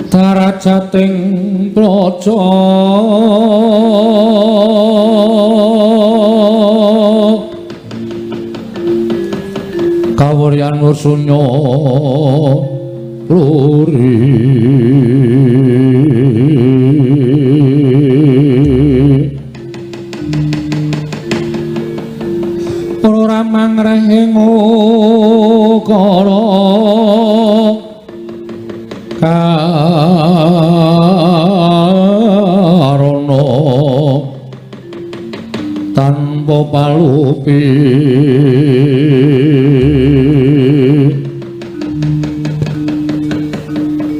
Darajating praja kawuryan sunya luri ora mangreh ngukara karana tanpa palupi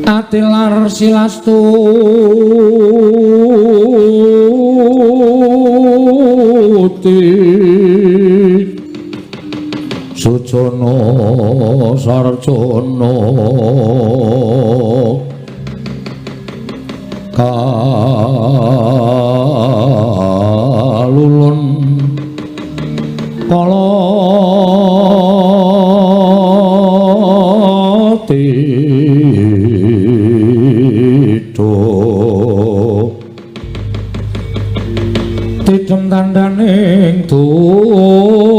atilar silastuti sujana sarjana kalulun kala tito tidem tandaning duk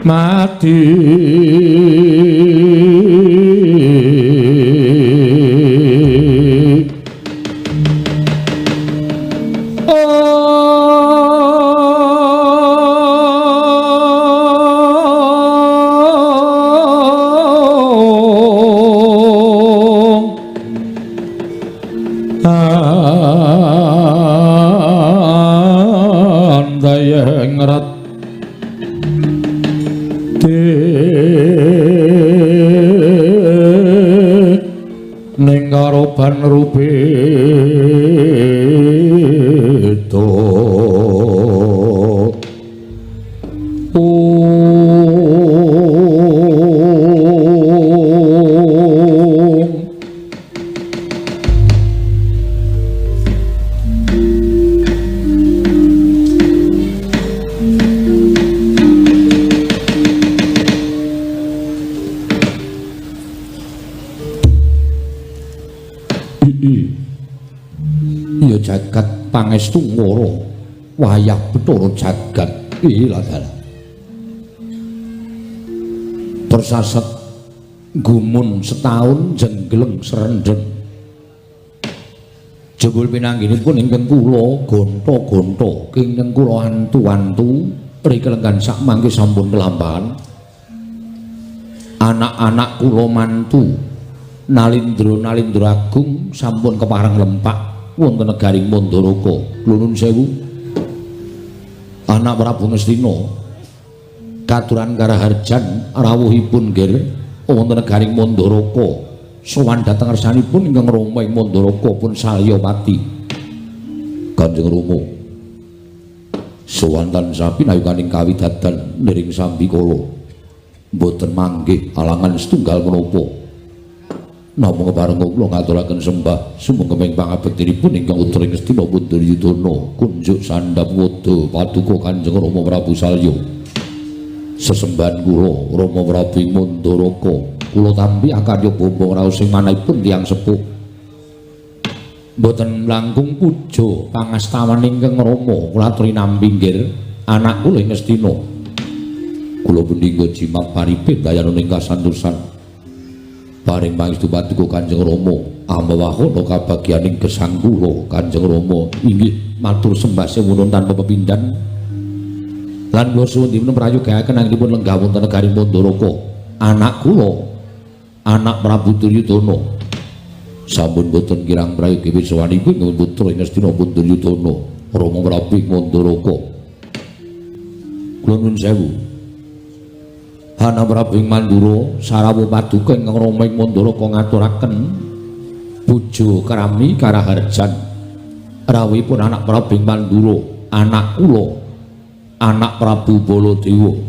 mati ning karoban rubeda. Ya jagat pangestu ngoro wayah Bathara jagat ilah dalah persaset gumun setahun jenggleng serendeng jebul pinangginipun ingkang kula gonto-gonto ingkang kula antu-antu rikelenggan sak mangke sampun kelampahan anak-anak kula mantu Nalindra-nalindra agung sampun kepareng lempak wonten negaring Mandaraka. Kula nuwun sewu. Anak Prabu Ngastina katuran karaharjan rawuhipun nggih wonten negaring Mandaraka. Sowan dhateng ngersanipun ingkang Rama ing Mandaraka pun Salyapati. Kanjeng Rama sowan tansah pinayukaning kawidadan niring sambikala. Mboten manggih alangan setunggal menapa. Namung kepareng kula ngaturaken sembah sumangga pangabektinipun ingkang putra Ngastina Duryudana kunjuk sandhap wada paduka Kanjeng Rama Prabu Salya. Sesembahan kula Rama Prabu Mandaraka kula tampi akarya bombong raos sing manahipun tiyang sepuh. Mboten langkung puja pangastawan ingkang Rama kula aturi nampi nggih anak kula ing Ngastina. Kula punika jimat paripe dayanane kasantosan. Paring pangestu paduka Kanjeng Rama amewahana kabagyaning gesang kula Kanjeng Rama inggih matur sembah sewunan tanpa pepindhan lan kula suwun dipun prayogaaken anggenipun lenggah wonten negari Mandaraka anak kula anak Prabu Duryudana sampun boten kirang prayogi wiswanipun putra ing Ngastina Duryudana Rama Prabu Mandaraka. Kula nuwun sewu. Hana Prabu ing Mandura sarawuh paduka ingkang Rama ing Mandaraka ngaturaken puja krami karaharjan rawuhipun anak Prabu ing Mandura anak kula anak Prabu Baladewa.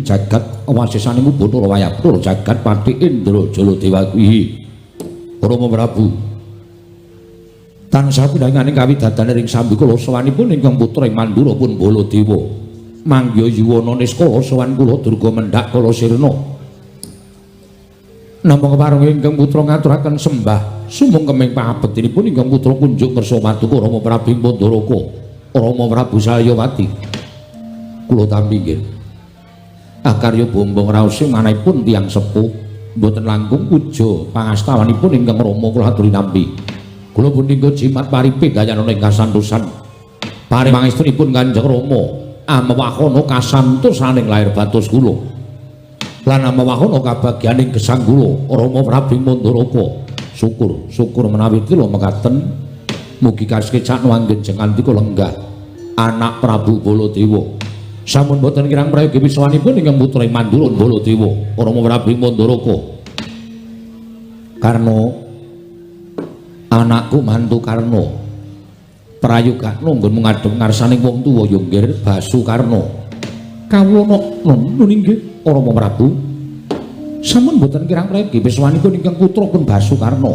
Jagat wasisaning Bathara wayah Bathara jagat pati Indra Jaladewa kuwi Rama Prabu tansah pinanganing kawidadane ring sambikala sawanipun ingkang putra ing Mandura pun Baladewa. Mangya yuwana niskala sowan kula Durga mendhak kala sirna. Nampa kepareng ingkang putra ngaturaken sembah sumungkeming pangabektinipun ingkang putra kunjuk kersa paduka Rama Prabu Mandaraka, Rama Prabu Salyawati. Kula tampi nggih. Akarya bombong raose manahipun tiyang sepuh mboten langkung puja pangastawanipun ingkang Rama kula aturi nampi. Kula punika jimat paripe dayanana ing kasantosan. Paring pangestunipun Kanjeng Rama amewahana kasantosaning lair batos kula. Lan amewahana kabagyaning gesang kula Rama Prabu Mandaraka. Syukur, syukur menawi kula mekaten mugi kasekecakno anggenjeng andika lenggah anak Prabu Baladewa. Sampun boten kirang prayogi wiswanipun ingkang putra Mandura Baladewa Rama Prabu Mandaraka. Karna anakku mantu Karna prayogakno nggonmu ngadhep ngarsaning wong tuwa ya nggih Basukarna. Kawula nun inggih Rama Prabu. Sampun boten kirang prayogi wiswanipun ingkang putra pun Basukarna.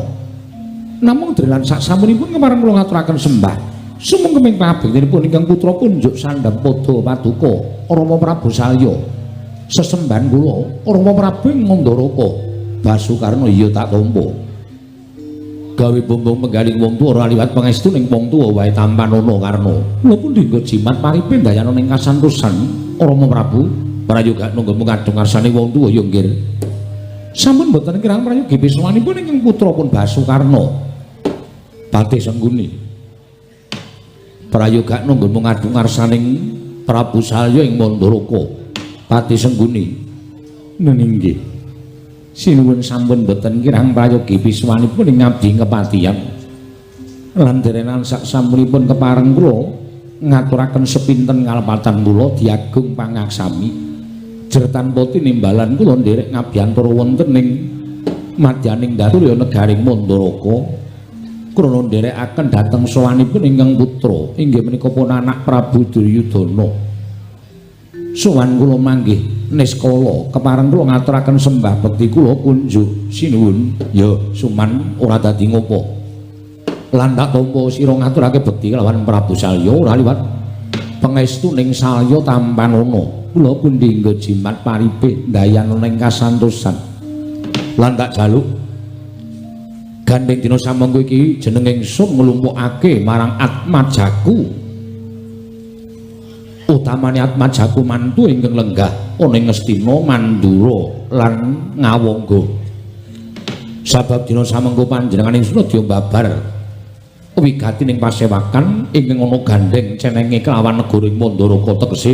Namung drelan sak samunipun kemareng kula ngaturaken sembah sumungkeming pangabektinipun ingkang putra kunjuk sandhang pada paduka Rama Prabu Salya. Sesembahan kula Rama Prabu ing Mandaraka. Basukarna iya tak tampa. Gawe bombong penggaling wong tuwa ora liwat pangestu ning wong tuwa wae tampanana Karna. Kula pundi nggo jimat paripe ndayana ning kasantosan Rama Prabu prayogakno nggonmu ngadhep ngarsane wong tuwa ya nggih. Sampun boten kirang prayogi piswanipun ingkang putra pun Basukarna. Patih Sengguni. Prayogakno nggonmu ngadhep ngarsaning Prabu Salya ing Mandaraka. Patih Sengguni. Neninggi. Sinuwun sampun boten kirang prayogi piswanipun ing ngabdi kepatihan. Lan derenan sak sampunipun kepareng kula ngaturaken sepinten kalepatan kula diagung pangaksami. Jer tanpa tinimbalan kula nderek ngabiyantara wonten ing madyaning daturya negaring Mandaraka. Krana nderekaken dhateng sowanipun ingkang putra inggih menika pun anak Prabu Duryudana. Sowan kula manggih niskala kepareng kula ngaturaken sembah bekti kula kunjuk sinuwun ya suman ora dadi ngopo. Lan tak tampa sira ngaturake bekti kelawan Prabu Salya ora liwat pangestu ning Salya tampanana. Kula pundi nggo jimat paripe ndayana ning kasantosan. Lan tak jaluk gandeng dina samangka iki jeneng ingsun nglumpukake marang atmajaku. Utamane atmajaku mantu ingkang lenggah ana ing Ngastina Mandura lan Ngawangga. Sabab dina samangka panjenengan ingsun adya babar wigati ning pasewakan ingkang ana gandeng cenenge kelawan negara ing Mandaraka tegese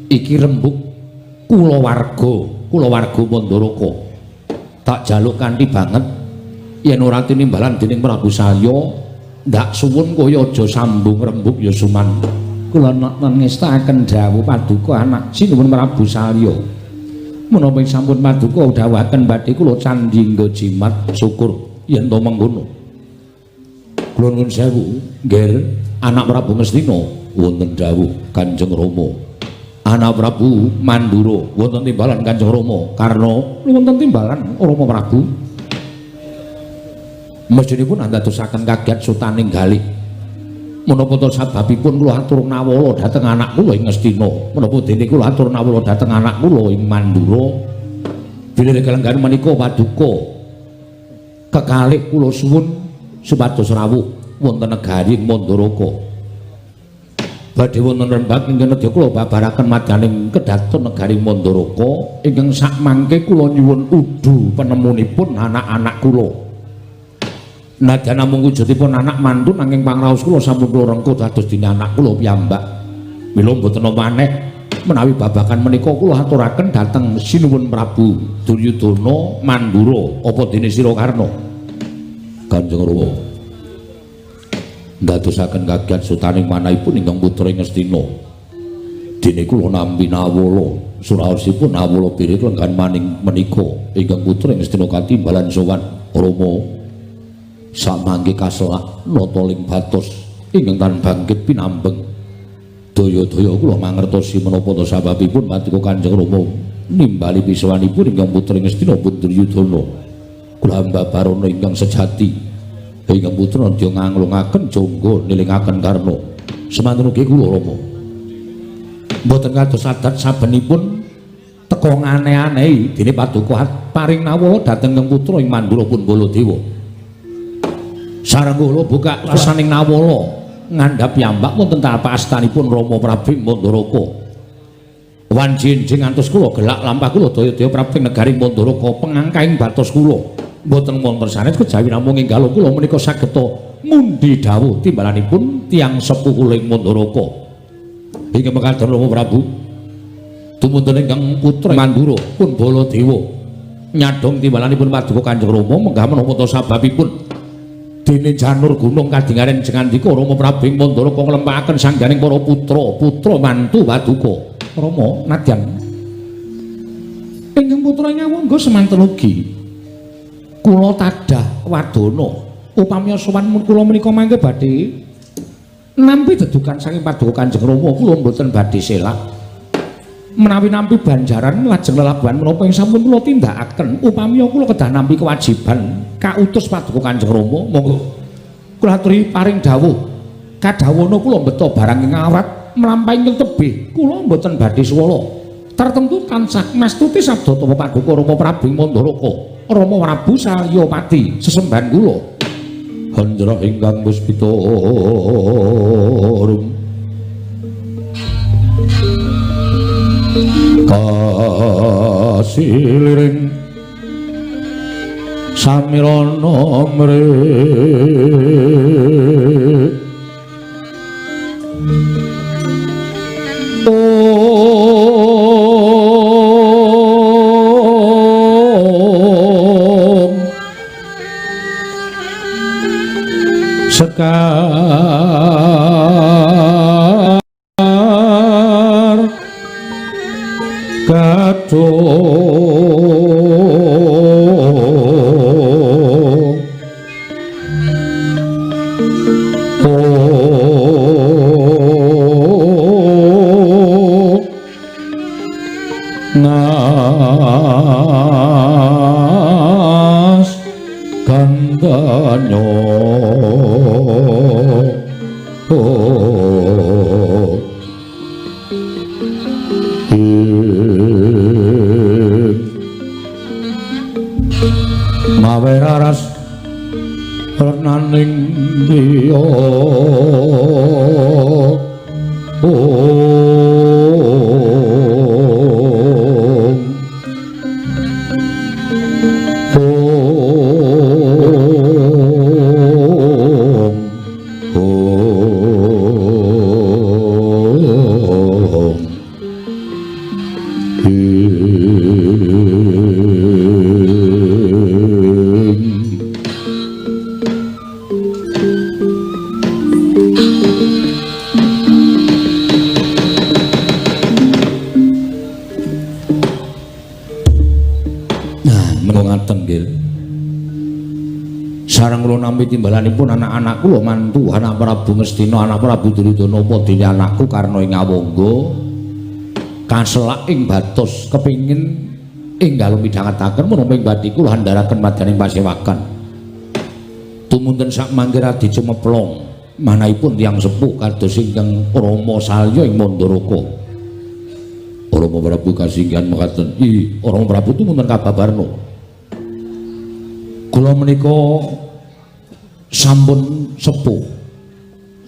iki rembug kulawarga, kulawarga Mandaraka. Tak jaluk kanthi banget yen ora tinimbalan dening Prabu Salya ndak suwun kaya aja sambung rembug ya Suman. Kula ngestakaken dawuh paduka anak sinuwun Prabu Salya. Menapa sampun paduka dawuhaken badhe kula candhi nggo jimat syukur yen to mengkono. Kula nuwun sewu, nggih anak Prabu Ngastina wonten dawuh Kanjeng Rama. Anak Prabu Mandura wonten timbalan Kanjeng Rama. Karna wonten timbalan Rama Prabu. Mestinipun andadosaken kaget sutaning galih. Menapa to sababipun kula atur nawala dhateng anak kula ing Ngastina? Menapa dene kula atur nawala dhateng anak kula ing Mandura? Bilih kalenggahan menika paduka kekalih kula suwun supados rawuh wonten negari Mandaraka. Badhe wonten rembag ingkang nedya kula babaraken madyaning kedaton negari Mandaraka ingkang sakmangke kula nyuwun udu penemunipun anak-anak kula. Nadyan namung wujudipun anak mantu nanging pangraos kula sampun kula rengkuh dados dene anak kula piyambak. Mila mboten napa aneh menawi babagan menika kula aturaken dhateng Sinuwun Prabu Duryudana Mandura apa dene sira Karna. Kanjeng Rama ndadosaken kagiat sutaning manahipun ingkang putra ing Ngastina. Dene kula nampi nawala suraosipun nawala birih lenggan maning menika ingkang putra ing Ngastina katimbalan sowan Rama. Samangke kaselak nata ling batos ingkang tan bangkit pinambeng. Daya-daya kula mangertosi menapa ta sababipun paduka Kanjeng Rama nimbali pisawanipun ingkang putra Ngastina pun Duryudana. Kula hamba barana ingkang sejati ingkang putra nedya nganglungaken jangga nilingaken Karna. Semanten ugi kula Rama. Mboten kados adat sabenipun teka ngane-anehi dene paduka paring nawala dhateng kang putra ing Mandura pun Baladewa. Sareng kula buka rasaning nawala ngandhap piyambak wonten tapak astanipun Rama Prabu Mandaraka. Wanci enjing ngantos kula gelak lampah kula daya-daya Prabu negari Mandaraka pengangkaing batos kula. Mboten wonten sanes kejawi namung enggal kula menika sageta mundi dawuh timbalanipun tiyang sepuh kula ing Mandaraka. Inggih mekaten Rama Prabu. Tumunten ingkang putra Mandura pun Baladewa nyadhong timbalanipun paduka Kanjeng Rama menggah menapa ta sababipun dene janur gunung kadingaren jengandika Rama Prabu ing Mandaraka nglempakaken sangganing para putra, putra mantu paduka. Rama nadyan ingkang putra Ngawangga semanten ugi kula tadah wadana upami sowan kula menika mangke badhe nampi dedukan saking paduka Kanjeng Rama kula mboten badhe selak. Menawi nampi banjaran lajeng lelabuhan menapa ing sampun kula tindakaken upami kula kedah nampi kewajiban kautus paduka Kanjeng Rama monggo kula aturi paring dawuh kadhawana kula mbeta barang ing awrat mlampahi ing tebih kula mboten badhe suwala tartemtu tansah mastuti sabda tapa paduka Rama Prabu Mandaraka Rama Prabu Salyapati sesembahan kula Hendra ingkang puspita arum kasiliring samirana mre om sekar kadung nas gandanyo mawe raras renaning liya om om om Sareng kula nampi timbalanipun anak-anak kula mantu anak Prabu Ngastina anak Prabu Duryudana apa dene anakku Karna ing Awangga kaselak ing batos kepingin enggal midhangetaken menapa ing bathi kula andharaken madyaning pasewakan tumunten sak mangke radi cumeplong manahipun tiyang sepuh kados ingkang Rama Salya ing Mandaraka. Rama Prabu kasinggihan mekaten. I Rama Prabu tumunten kababarna kula menika sampun sepuh.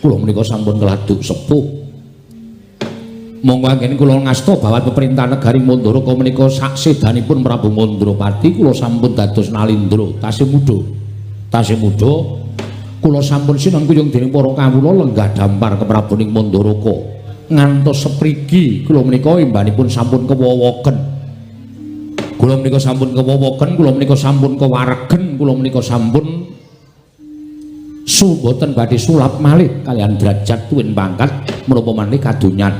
Kula menika sampun keladuk sepuh. Monggo anggen kula ngasta bawat pemerintahan negari Mandaraka menika saksedanipun Prabu Mandrapati kula sampun dados nalindra tasih muda. Tasih muda kula sampun sinengkuyung dening para kawula lenggah dampar ke Prabu ing Mandaraka. Ngantos seprigi kula menika imbanipun sampun kewowoken. Kula menika sampun kewowoken, kula menika sampun kewaregen, kula menika sampun mboten badhe sulap malih kaliyan derajat tuwin pangkat menapa malih kadonyan.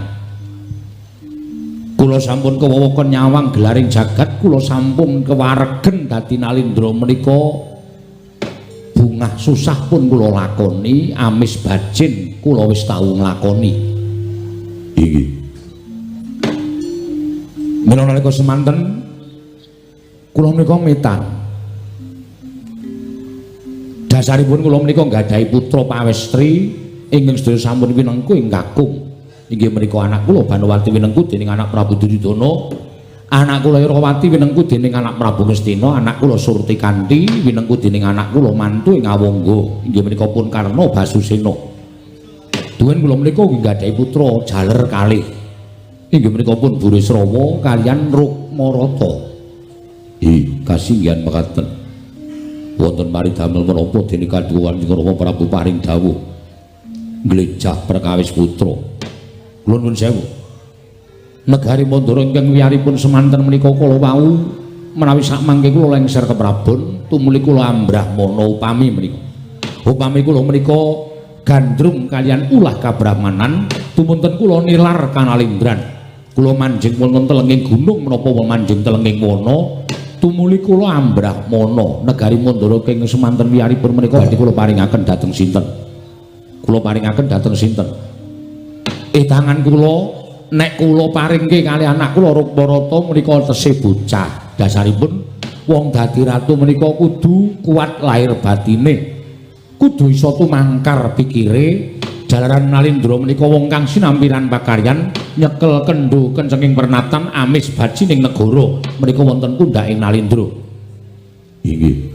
Kula sampun kewowoken nyawang gelaring jagat, kula sampun kewaregen dadi nalindra menika bungah susah pun kula lakoni, amis bajin kula wis tau nglakoni. Inggih. Mila nalika semanten kula menika metan. Dasaripun kula menika nggadahi putra pawestri ingkang sedaya sampun winengku ing kakung. Inggih menika anak kula Banowati winengku dening anak Prabu Duryudana, anak kula Irawati winengku dening anak Prabu Ngastina, anak kula Surtikanti winengku dening anak kula mantu ing Awangga. Inggih menika pun Karna Basusena. Duwen kula menika nggih gadhahi putra jaler kalih. Inggih menika pun Burisrawa kaliyan Rukmarata. Kasinggihan mekaten. Wonten maridamel menapa dene kadhuwa Kanjeng Rama Prabu paring dawuh nglejah perkawis putra. Kula nuwun sewu. Negari Mandura ingkang wiyaripun semanten menika kala wau menawi sakmangke kula lengser keprabon tumuli kula ambrahmana upami menika. Upami kula menika gandrung kaliyan ulah kabrahmanan tumunten kula nilar kanalindran. Kula manjing wonten telenging gunung menapa manjing telenging wana tumuli kula ambrahmana. Negari Mandura king semanten wiyaripun menika badhe kula paringaken dhateng sinten? Kula paringaken dhateng sinten? Tangan kula nek kula paringke kali anak kula Rukmarata menika tesih bocah. Dasaripun wong dadi ratu menika kudu kuat lahir batine, kudu iso tumangkar pikire. Jalaran Nalindra menika wong kang sinampiran pakaryan nyekel kendho kencenging pernatan amis bajining negara menika wonten pundhaking Nalindra. Inggih.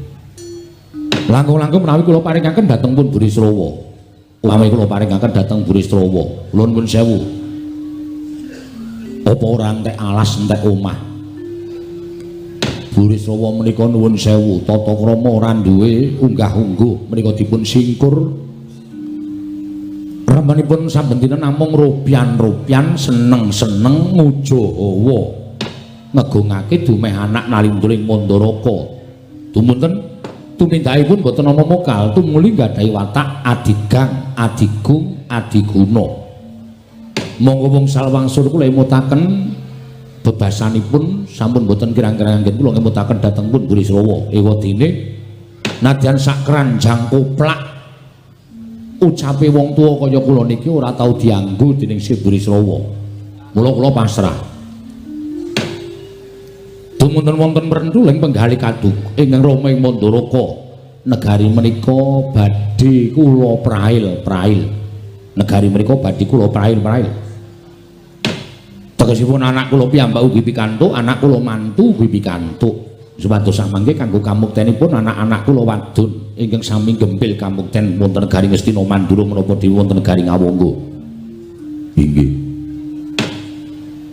Langkung-langkung menawi kula paringaken dhateng pun Burisrawa. Upami kula paringaken dhateng Burisrawa, kula nuwun sewu. Apa ora entek alas entek omah? Burisrawa menika nuwun sewu, tata krama ora duwe unggah-ungguh menika dipun singkur. Remenipun saben dinten namung rupian-rupian seneng-seneng ngujo hawa. Ngegungake dumeh anak Nalindra ing Mandaraka. Tumunten tumindakipun boten ana mokal, tumuli nggadahi watak adigang, adigung, adiguna. Monggo wong salwangsul kula emutaken bebasanipun sampun boten kirang-kirang anggen kula ngemutaken dhateng pun Burisrawa. Ewadene nadyan sak keranjang koplak ucape wong tuwa kaya kula niki ora tau dianggo dening Si Burisrawa. Mula kula pasrah. Dumunten wonten mrentuling penggalih kaduk ingkang Rama ing Mandaraka. Negari menika badhe kula prail-prail. Negari menika badhe kula prail-prail. Tegesipun anak kula piyambak ugi pikantuk, anak kula mantu ugi pikantuk. Supados samangke kanggo kamuktenipun anak-anak kula wadon ingkang sami gempil kamukten wonten negari Ngastina Mandura menapa dhewe wonten negari Ngawangga. Inggih.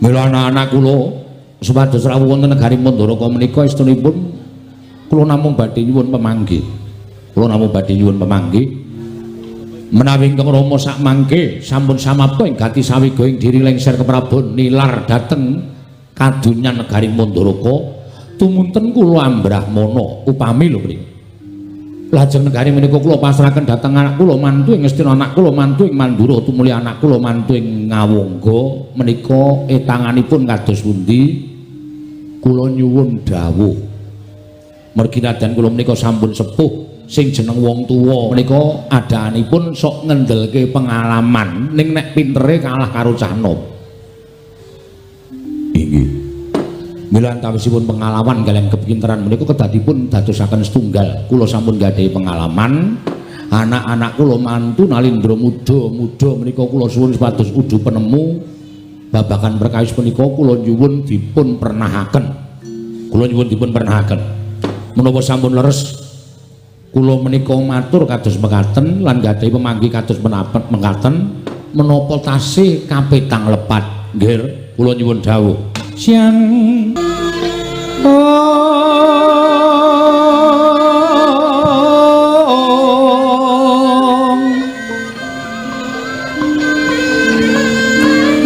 Mila anak-anak kula supados rawuh wonten negari Mandaraka menika estunipun kula namung badhe nyuwun pemanggih. Kula namung badhe nyuwun pemanggih. Menawi ingkang Rama sakmangke sampun samapta ing gati sawiga ing diri lengser keprabon nilar dhateng kadunyan negari Mandaraka, tumunten kula ambrahmana upami lho mriki. Lajeng negari menika kula pasrahaken dhateng anak kula mantu ing Ngastina, anak kula mantu ing Mandura, tumuli anak kula mantu ing Ngawangga menika etanganipun kados pundi? Kula nyuwun dawuh. Mergi nadyan kula menika sampun sepuh, sing jeneng wong tuwa menika adaanipun sok ngendelke pengalaman, ning nek pintere kalah karo cah nom. Inggih. Mila antawisipun pengalaman kaliyan kepinteran menika kedadipun dadosaken setunggal. Kula sampun gadhahi pengalaman, anak-anak kula mantu Nalindra muda-muda menika kula suwun supados udu penemu babagan perkawis punika kula nyuwun dipun pernahaken. Kula nyuwun dipun pernahaken. Menapa sampun leres kula menika matur kados mekaten lan gadhahi pemanggih kados mekaten menapa tasih kapetang lepat. Nggih, kula nyuwun dawuh. Siang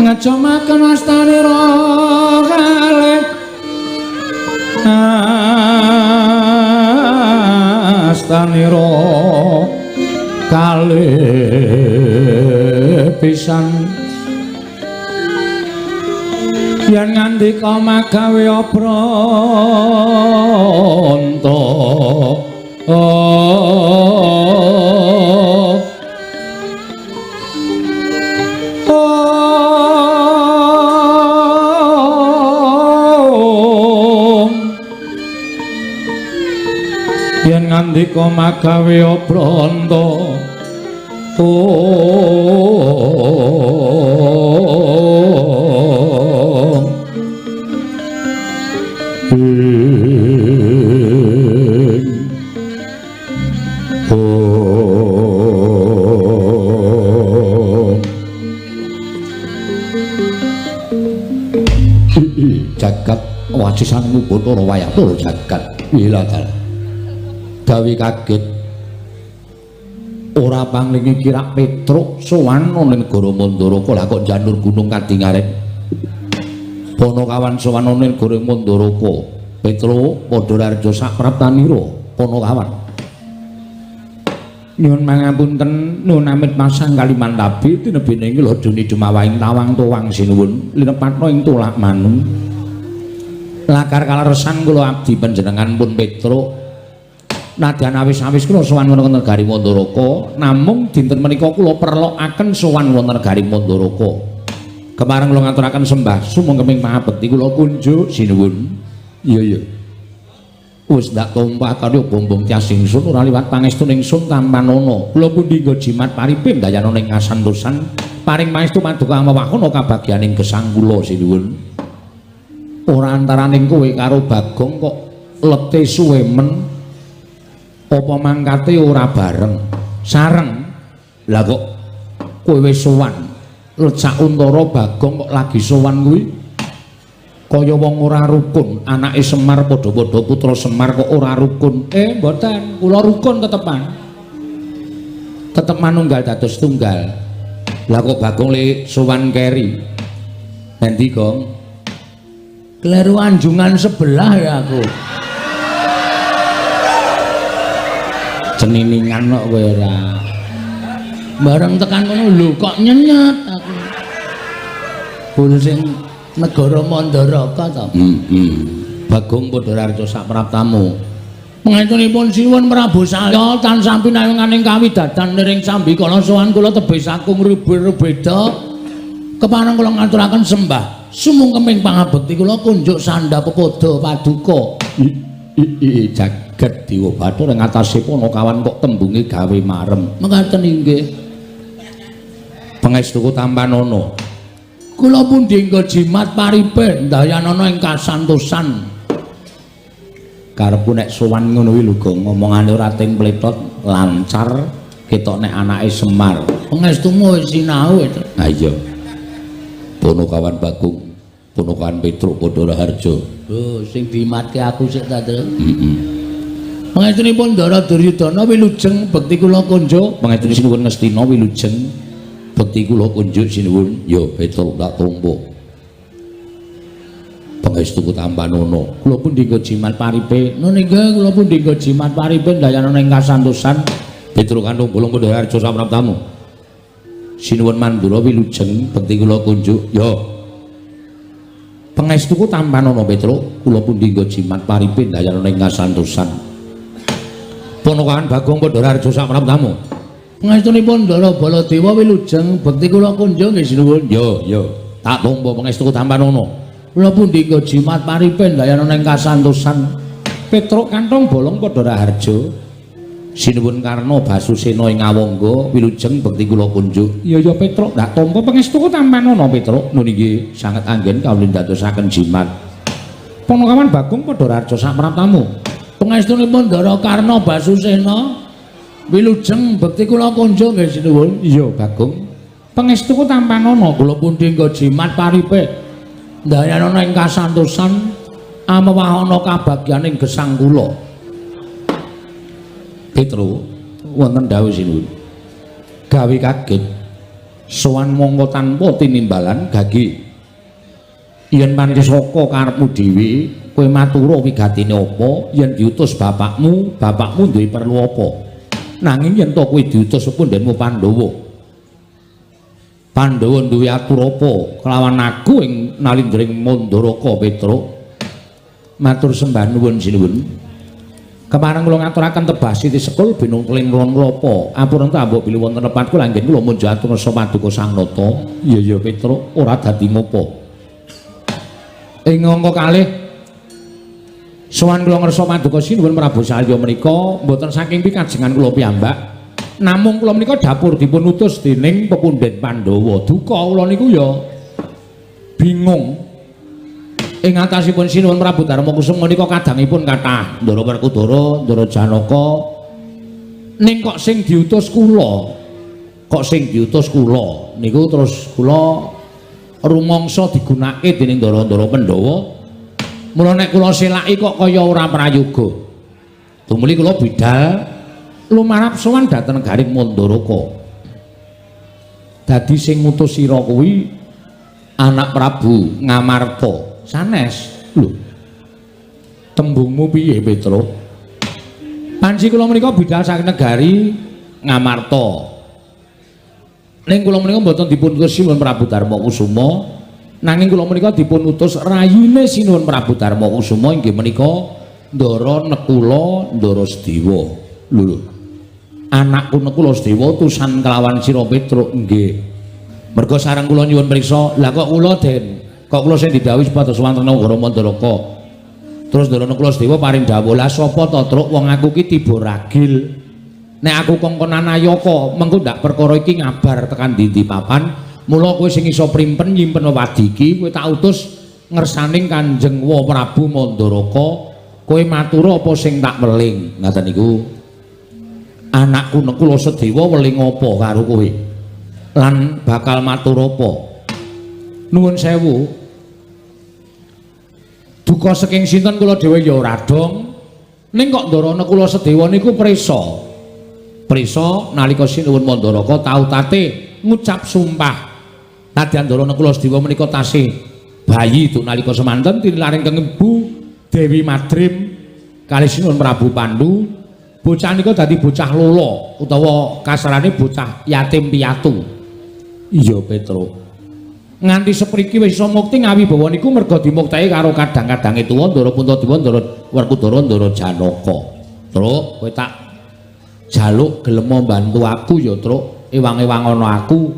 ngajomaken astanira kalih astanira kalih pisan yen ngandika magawe obranta yen ngandika magawe obranta Ong ing ong. Jagat wacisan Bathara wayah tur jagat wilatal gawe kaget ora panglingi kirak Petruk sowan ana ing negara Mandaraka. Lah kok janur gunung kadingaren Panakawan sowan ana ing negara Mandaraka. Petruk padha raharja sapraptanira Panakawan. Nyuwun mangapunten nuwun amit pasang Kalimantabi tinebene ing lodone dumawahing tawang tuwang sinuwun linepatna ing tulak manu. Lakar kaleresan kula abdi panjenengan pun Petruk nadyan awis-awis kula sowan wonten negari Mandaraka, namung dinten menika kula perlokaken sowan wonten negari Mandaraka. Kepareng kula ngaturaken sembah sumangga pangabekti kula kunjuk sinuwun. Iya iya. Wis ndak tumpah karya bombong tias ingsun ora liwat pangestu ingsun tampanana. Kula pundi nggo jimat paripe ndayana ing kasantosan paring pangestu paduka amawahana kabagyaning gesang kula sinuwun. Ora antaraning kowe karo Bagong kok lete suwe men apa mangkate ora bareng sareng. Lah kok kowe wis sowan lecak untara Bagong kok lagi sowan kuwi kaya wong ora rukun. Anake Semar padha-padha putra Semar kok ora rukun. Mboten, kula rukun tetepan, tetep manunggal dados tunggal. Lah kok Bagong le sowan keri endi Gong? Kleru anjungan sebelah ya aku. Ceniningan kok kowe ora. Bareng tekan kono lho kok nyenyet aku. Bul sing negara Mandaraka to. Bagong padha raharja sapraptamu. Pangestunipun sinuwun Prabu Salya tansah pinayunganing kawidadan niring sambikala sowan kula tebih saking rubeda. Kepareng kula ngaturaken sembah sumungkeming pangabekti kula kunjuk sandha pepoda paduka. Jagat Dewa Bathara ing atase Panakawan kok tembunge gawe marem. Mekaten inggih. Pangestuku tampanana. Kula pundi nggo jimat paripe ndayanana ing kasantosan. Karepku nek sowan ngono kuwi lho Gong, ngomongane ora ting pletot lancar ketok nek anake Semar. Pangestumu wis sinau itu. Ha iya. Panakawan Bagong, Panakawan Petruk padha raharja. Oh, sing dimatke aku sik ta, Tru. Heeh. Pangestunipun Ndara Duryudana wilujeng bekti kula kunjuk. Pangestune sinuwun Ngastina wilujeng bekti kula kunjuk sinuwun. Ya Petruk tak tampa. Pangestuku tampanana. Kula pundi nggo jimat paripe. Nun inggih kula pundi nggo jimat paripe ndayanana ing kasantosan. Petruk kantung bolong padha raharja sapraptamu. Sinuwun Mandura wilujeng bekti kula kunjuk. Ya. Pangestuku tampanana Petruk, kula pundi nggo jimat paripe ndayanana ing kasantosan. Panakawan Bagong padha raharja sapraptamu. Pangestunipun Ndara Baladewa wilujeng bekti kula kunjuk nggih sinuwun. Ya, ya. Tak tampa pangestuku tampanana. Kula pundi nggo jimat paripe ndayanana ing kasantosan. Petruk kantong bolong padha raharja. Sinuwun Karna Basusena ing Awangga wilujeng bekti kula kunjuk. Ya ya Petruk, ndak tampa pangestuku tampanana Petruk. Nun inggih sanget anggen kawula ndadosaken jimat. Panakawan Bagong padha raharja sapraptamu. Pangestunipun Ndara Karna Basusena wilujeng bekti kula kunjuk nggih sinuwun. Iya Bagong. Pangestuku tampanana. Kula pundi nggo jimat paripe ndayanana ing kasantosan amewahana kabagyaning gesang kula. Petruk wonten dawuh sinuwun. Gawe kaget sowan mongko tanpa tinimbalan gagi. Yen pancen saka karepmu dhewe kowe matura wigatine apa, yen diutus bapakmu, bapakmu duwe perlu apa. Nanging yen to kowe diutus pundhenmu Pandhawa. Pandhawa duwe atur apa kelawan aku ing nalindring Mandaraka Petruk. Matur sembah nuwun sinuwun. Kepareng kula ngaturaken tebah siti sekul binung keling lon klapa. Apurenta mbok bilih wonten lepat kula anggen kula munjuk atur ngersa paduka Sang Nata. Iya iya Petruk, ora dadi ngopo. Ing angka kalih sowan kula ngersa paduka sinuwun Prabu Salya menika mboten saking pikajengan kula piyambak. Namung kula menika dapur dipun utus dening pepundhen Pandhawa. Duka kula niku ya bingung. Ing atasipun Sinuwun Prabu Darma Kusuma menika kadangipun kathah Ndara Werkudara, Ndara Janaka. Ning kok sing diutus kula, kok sing diutus kula niku terus kula rumangsa digunakake dening ndara-ndara Pandhawa. Mula nek kula selaki kok kaya ora prayoga. Tumuli kula bidal lumarap sowan dhateng Garing Mandaraka. Dadi sing ngutus sira kuwi anak Prabu Ngamarta. Sanes. Lho. Tembungmu piye, Petruk? Panci kula menika bidal saking negari Ngamarta. Ning kula menika mboten dipun utus Sinuwun Prabu Darma Kusuma, nanging kula menika dipun utus rayine Sinuwun Prabu Darma Kusuma inggih menika Ndara Nekula Ndara Sedewa. Lho lho. Anakku Nekula Sedewa utusan kelawan sira Petruk nggih. Merga sareng kula nyuwun priksa, lah kok kula Den, kok kula sing didhawuhi supados wonten negara Mandaraka. Terus Ndara Nekula Sedewa paring dawuh, lah sapa to Truk wong aku ki tiba ragil. Nek aku kongkonan ayaka, mengko ndak perkara iki ngabar tekan ndi-ndi papan, mula kowe sing iso primpen nyimpen wewadi iki, kowe tak utus ngersaning Kanjeng Wa Prabu Mandaraka, kowe matur apa sing tak weling. Ngaten niku. Anakku Nekula Sedewa weling apa karo kowe? Lan bakal matur apa? Nuwun sewu. Duka saking sinten kula dhewe ya ora dong. Ning kok Ndara Nekula Sedewa niku prisa. Prisa nalika Sinuwun Mandaraka tau tate ngucap sumpah. Nadyan Ndara Nekula Sedewa menika tasih bayi itu nalika semanten tinilaring keng Ibu Dewi Madrim kalih Sinuwun Prabu Pandu, bocah nika dadi bocah lolo utawa kasarane bocah yatim piatu. Iya Petruk. Nganti sepriki wis iso mukti ngawibawa niku merga dimukteke karo kadang-kadange tuwa Ndara Puntadewa, Ndara Werkudara, Ndara Janaka. Truk, kowe tak jaluk gelem mbantu aku ya, Truk. Ewang-ewang ana aku.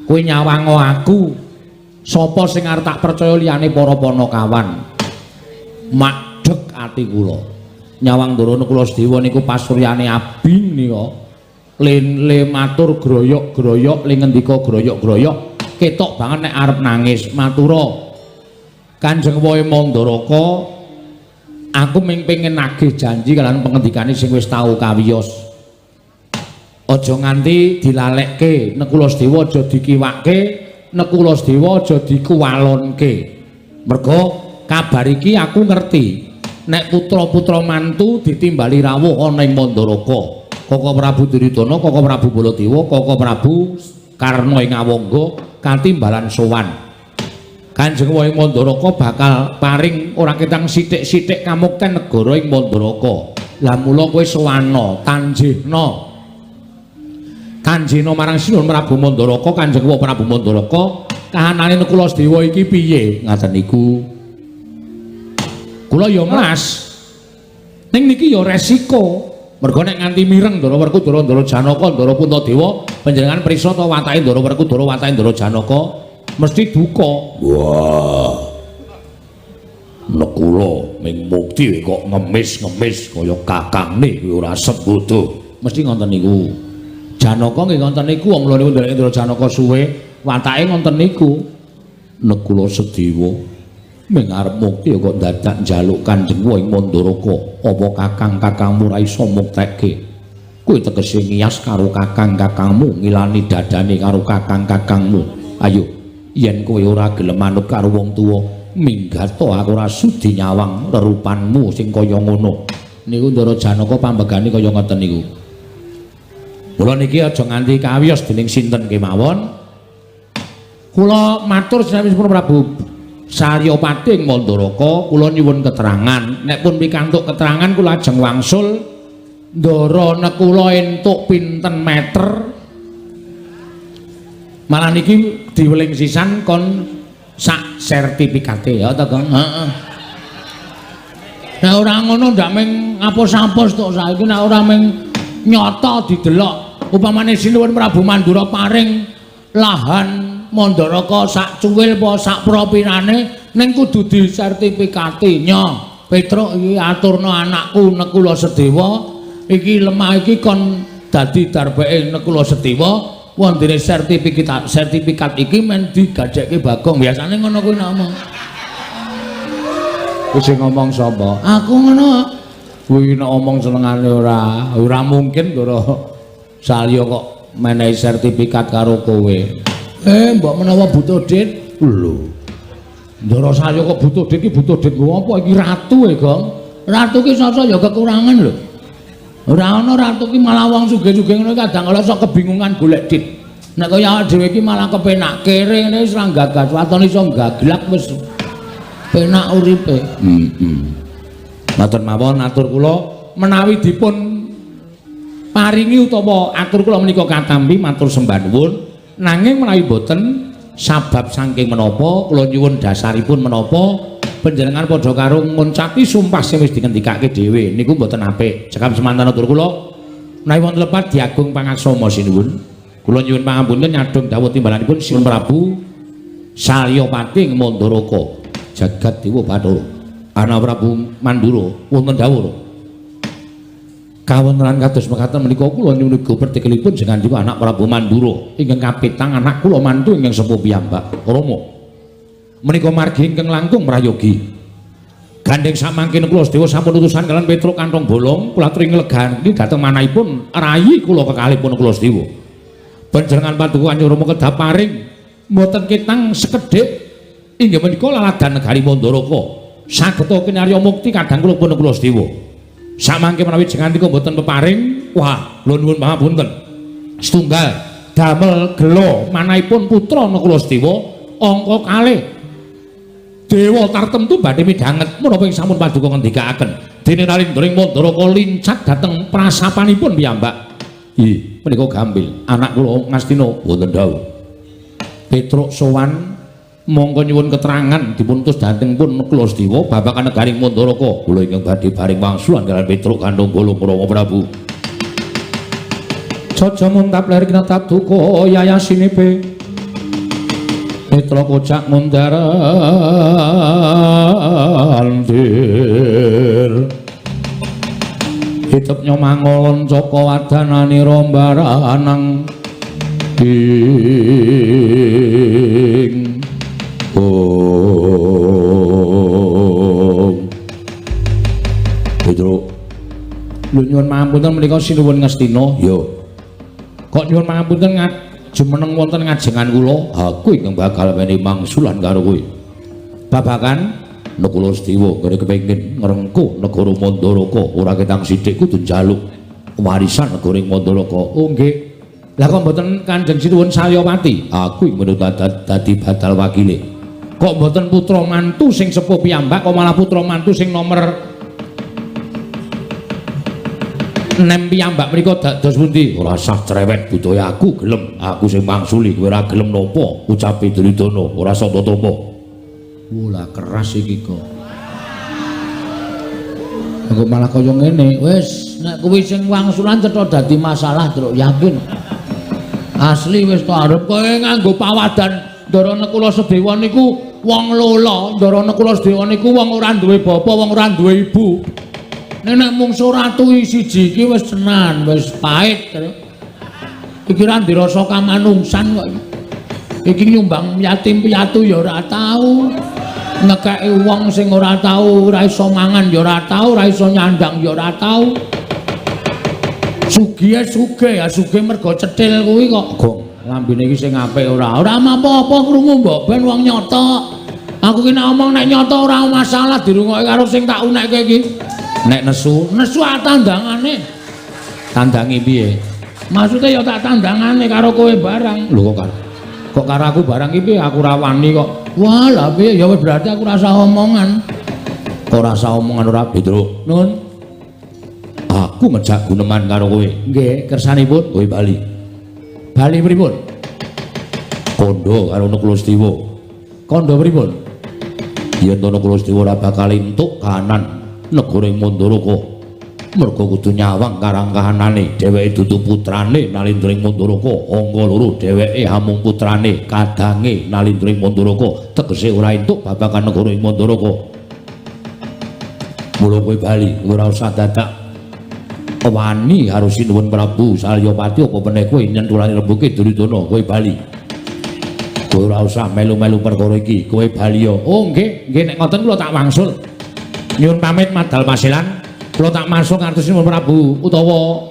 Kowe nyawango aku. Sapa sing arep tak percaya liyane para panakawan? Makdeg ati kula. Nyawang Ndara Nekula Sedewa niku pasuryane abing nika. Le matur groyok-groyok, le ngendika groyok-groyok, ketok banget nek arep nangis. Matura Kanjeng Wae Mandaraka, aku ming pengen nagih janji kalian pengendikane sing wis tau kawiyos. Aja nganti dilalekke, Nekula Sedewa aja dikiwake, Nekula Sedewa aja dikuwalonke. Merga kabar iki aku ngerti nek putra-putra mantu ditimbali rawuh ana ing Mandaraka. Koko Prabu Duryudana, Koko Prabu Baladewa, Koko Prabu Karna ing Awangga katimbalan sowan. Kanjeng Wae Mandaraka bakal paring ora ketang sithik-sithik kamukten negara ing Mandaraka. Lah mula kowe sowana, tanjihna. Tanjihna marang Sinuwun Prabu Mandaraka, Kanjeng Wa Prabu Mandaraka, kahanane Nekula Sedewa iki piye? Ngaten niku. Kula ya Mas. Ning niki ya resiko. Merga nek nganti mireng Ndara Werkudara, Ndara Janaka, Ndara Puntadewa, panjenengan prisa ta watake Ndara Werkudara, watake Ndara Janaka mesti duka. Wah. Nekula ming mukti kok ngemis-ngemis kaya kakangne kuwi ora sembodo. Mesti ngoten niku. Janaka nggih ngoten niku, wong lho niku ndereke Ndara Janaka suwe, watake ngoten niku. Nekula Sedewa ming arep mukti kok dadak njaluk Kanjeng Wa ing Mandaraka, apa kakang-kakangmu ra iso muktekke? Kowe tegese ngiyas karo kakang-kakangmu, ngilani dadane karo kakang-kakangmu. Ayo, yen kowe ora gelem manut karo wong tuwa, minggat to, aku ora sudi nyawang rerupanmu sing kaya ngono. Niku Ndara Janaka pambegane kaya ngoten niku. Mula niki aja nganti kawiyos dening sinten kemawon. Kula matur sinambi Prabu Saryapati ing Mandaraka, kula nyuwun keterangan. Nek pun pikantuk keterangan kula ajeng wangsul Ndara Nekula entuk pinten meter. Malah niki diweling sisan kon sak sertifikate ya ta, Kang? Heeh. Nek ora ngono ndak ming apos-apos tok saiki nek ora ming nyata didelok. Upamane Sinuwun Prabu Mandura paring lahan Mandaraka sak cuwil apa sak propirane ning kudu disertifikati. Nyo, Petruk iki aturna anakku Nekula Sedewa iki lemah iki kon dadi darbeke Nekula Setiwa wondene sertifikat iki men digadekke Bagong. Biasane ngono kuwi nek omong. Kuwi sing ngomong sapa? Aku ngono. Kuwi nek omong senengane ora mungkin Ndara Salya kok menehi sertifikat karo kowe. Mbok menawa butuh dit. Lho. Ndara Salya kok butuh dit iki butuh dit nggo apa iki ratu e, Gong? Ratu ki sasa ya kekurangan lho. Ora ana ratu ki malah wong sugih-sugih ngono kadang kala sok kebingungan golek dit. Nek kaya awake dhewe iki malah kepenak kere ngene wis ra gagas waton iso gaglak wis penak uripe. Heeh. Ngoten mawon atur kula menawi dipun paringi utawa atur kula menika katampi matur sembah nuwun nanging menawi boten sabab saking menapa kula nyuwun dasaripun menapa panjenengan padha karo nguncati sumpah sing wis dingendikake dhewe niku mboten apik. Cekap semanten atur kula menawi wonten lepat diagung pangaksama sinuwun. Kula nyuwun pangapunten nyadhong dawuh timbalanipun Sinuwun Prabu Salyapati ing Mandaraka jagat Dewa Bathara Ana Prabu Mandura wonten dawuh. Kawontenan kados mekaten menika kula nyuwun uga pertikelipun jenengan anak Prabu Mandura ingkang kapitang anak kula mantu ingkang sepuh piyambak Rama. Menika margi ingkang langkung prayogi. Gandheng samangkin kula sedaya sampun utusan kalian Petruk kantong bolong kula aturi nglegani dhateng manahipun rayi kula kekalihipun kula sedaya. Panjenengan paduka Kanjeng Rama kedah paring mboten ketang sekedhik inggih menika laladan negari Mandaraka. Sageta kinarya mukti kadang kula pun kula sedaya. Samangke menawi jenengan mboten peparing, wah, kula nuwun pangapunten. Setunggal damel gela manahipun putra Nakula Sedewa angka kalih dewa tartemtu badhe midhanget menapa ing sampun paduka ngendikaaken. Dene Nalindra ing Mandaraka lincak dhateng prasapanipun piyambak. Ih, menika gampil. Anak kula Ngastina wonten dawuh. Petruk sowan mongko nyuwun keterangan dipun utus dhateng pun Nakula Sedewa babagan negaring Mandaraka. Kula ingkang badhe paring wangsulan kaliyan Petruk kantong bolong Rama Prabu. Caca muntap ler kinatap duka yayasinipe. Petruk kocak mundar andir. Hitep nyomangolon caka wadanani rombaranang ing Om. Petruk lho nyuwun pangapunten menika sinuwun Ngastina. Ya. Kok nyuwun pangapunten jumeneng wonten ngajengan kula? Aku ingkang bakal menehi mangsulan karo kowe. Babagan Nakula Sedewa ngene kepengin ngrengkuh negara Mandaraka ora ketang sithik kudu njaluk warisan negara ing Mandaraka. Oh nggih. Lah kok mboten Kanjeng Sinuwun Salyapati? Aku ing menut dadi badal wakile. Kok mboten putra mantu sing sepuh piyambak kok malah putra mantu sing nomor 6 piyambak mriku dados pundi? Ora sah cerewet budaya aku gelem, aku sing mangsuli kowe ora gelem napa? Ucape Duryudana ora santa tampa. Wah, keras iki kok. Aku malah kaya ngene. Wis, nek kuwi sing wangsulan cetha dadi masalah, Truk, yakin. Asli wis to arep kowe nganggo pawadan Ndara Nakula Sedewa niku wong lola, Ndara Nakula Sedewa niku wong ora duwe bapa, wong ora duwe ibu. Nek mungsu ratu siji iki wis tenan, wis pahit. Iki ra dirasa kamanungsan kok. Iki nyumbang yatim piatu ya ora tau. Ngekeki wong sing ora tau, ora iso mangan ya ora tau, ora iso nyandang ya ora tau. Sugihe sugih ya sugih mergo cethil kuwi kok. Gong, lambene iki sing apik ora. Ora apa-apa krungu mbok ben wong nyata. Aku ki nek omong nek nyata ora masalah dirungokke karo sing tak unekke iki. Nek nesu, nesu tandangane. Tandangi piye? Maksude ya tak tandangane karo kowe barang. Lho kok karo. Kok karo aku barang iki piye? Aku ora wani kok. Wah, lah piye ya wis berarti aku rasa omongan. Kok rasa omongan ora, Petruk? Nun. Aku ngejak guneman karo kowe. Nggih, kersanipun kowe bali. Bali pripun? Kandha karo Nakula Sedewa. Kandha pripun? Yen to Nakula Sedewa ora bakal entuk kahanan negara ing Mandaraka. Merga kudu nyawang karang kahanane, dheweke dudu putrane Nalindra ing Mandaraka. Angka loro dheweke amung putrane kadange Nalindra ing Mandaraka, tegese ora entuk babagan negara ing Mandaraka. Mula kowe bali, ora usah dadak Wani karo Sinuwun Prabu Salyapati apa meneh kowe nyentulane rembuke Duryudana, kowe bali. Kowe ora usah melu-melu perkara iki, kowe bali ya. Oh nggih, nggih nek ngoten kula tak wangsul. Nyuwun pamit madal pasilan, kula tak masuk ngantos Sinuwun Prabu utawa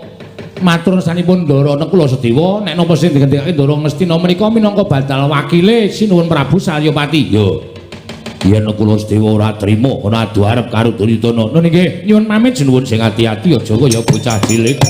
matur ngestanipun Ndara Nekula Sedewa nek napa sing digendikake Ndara Ngastina menika minangka badal wakile Sinuwun Prabu Salyapati. Yo. Yen Nekula Sedewa ora trima ana adu arep karo Duryudana. Nun nggih, nyuwun pamit sinuwun sing ati-ati aja kaya bocah cilik.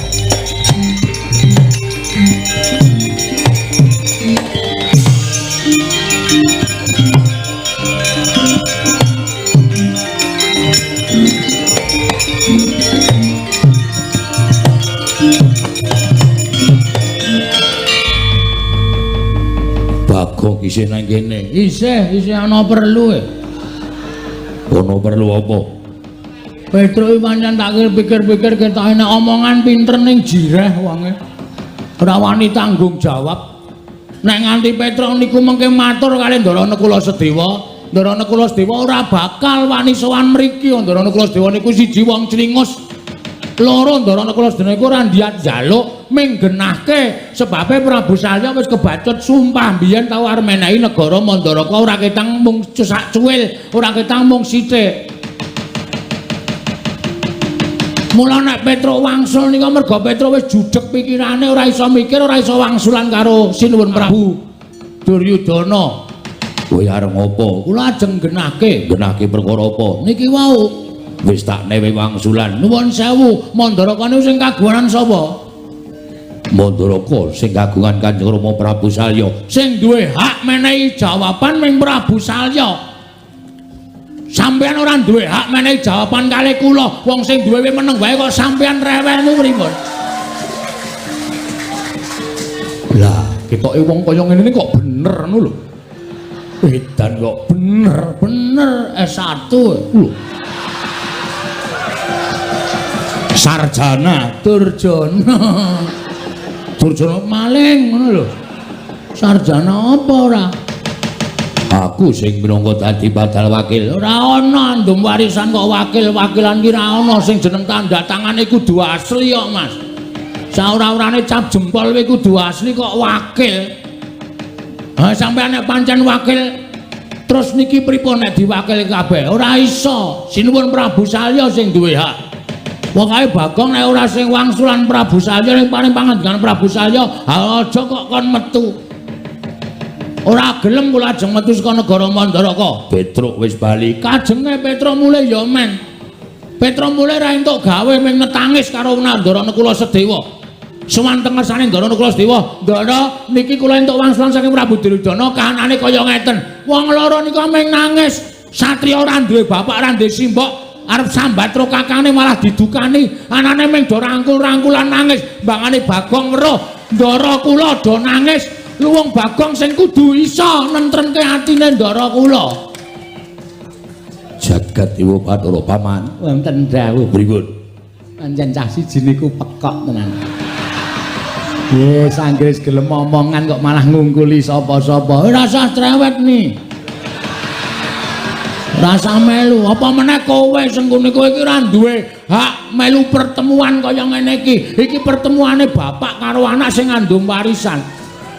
Bagong isih nang kene. Isih, isih ana perlu e. Ana perlu apa? Petruk iki pancen tak pikir-pikir ketoke nek omongan pinter ning jireh wonge. Ora wani tanggung jawab. Nek nganti Petruk niku mengke matur kali Ndara Nekula Sedewa, Ndara Nekula Sedewa ora bakal wani sowan mriki. Ndara Nekula Sedewa niku siji wong clingus. Loro Ndara Nekula Sedewa niku ora ndiyat njaluk ming genahke sebabe Prabu Salya wis kebacut sumpah biyen tau arep menehi negara Mandaraka ora ketang mung sak cuwil, ora ketang mung sithik. Mula nek Petruk wangsul nika merga Petruk wis judeg pikirane ora iso mikir, ora iso wangsulan karo Sinuwun Prabu Duryudana. Kowe arep ngopo? Kula ajeng genahke. Genahke perkara apa? Niki wau wis tak newe wangsulan. Nuwun sewu, Mandaraka niku sing kagungan sapa? Mandaraka sing kagungan Kanjeng Rama Prabu Salya. Sing duwe hak menehi jawaban ming Prabu Salya. Sampeyan ora duwe hak menehi jawaban kalih kula. Wong sing duwe meneng wae kok sampeyan rewel niku pripun? Lah, ketoke wong kaya ngene iki kok bener ngono lho. Edan kok bener, bener S1 lho. Sarjana Durjana. Durjana maling ngono lho. Sarjana apa ora? Aku sing minangka dadi badal wakil. Ora ana andum warisan kok wakil-wakilan ki ora ana sing jeneng tanda tangane kudu asli kok, Mas. Saora-orane cap jempol kuwi kudu asli kok wakil. Ha sampeyan nek pancen wakil terus niki pripun nek diwakil kabeh? Ora iso. Sinuwun Prabu Salya sing duwe hak. Pokoke Bagong nek ora sing wangsulan Prabu Salya ning paring pangandikan Prabu Salya, ha aja kok kon metu. Ora gelem kula ajeng metu saka negara Mandaraka. Petruk wis bali. Kajenge Petruk mulih ya men. Petruk mulih ra entuk gawe ming netangis karo Ndara Nekula Sedewa. Sowan teng ngersane Ndara Nekula Sedewa, "Ndara, niki kula entuk wangsulan saking Prabu Duryudana kahanane kaya ngeten." Wong loro nika ming nangis. Satriya ora duwe bapak, ora duwe simbok. Arep sambat karo kakane malah didukani, anane ming do rangkul-rangkulan nangis, mbangane Bagong weruh, ndara kula do nangis. Luwung Bagong sing kudu iso nentrenke atine ndara kula. Jagat Dewa Bathara Paman, wonten dawuh pripun? Pancen cah siji niku pekok tenan. Yes, anggere gelem omongan kok malah ngungkuli sapa-sapa. Ora usah trewet nih. Rasa melu, apa meneh kowe sengkune kowe iki ora duwe hak melu pertemuan kaya ngene iki. Iki pertemuane bapak karo anak sing ngandung warisan.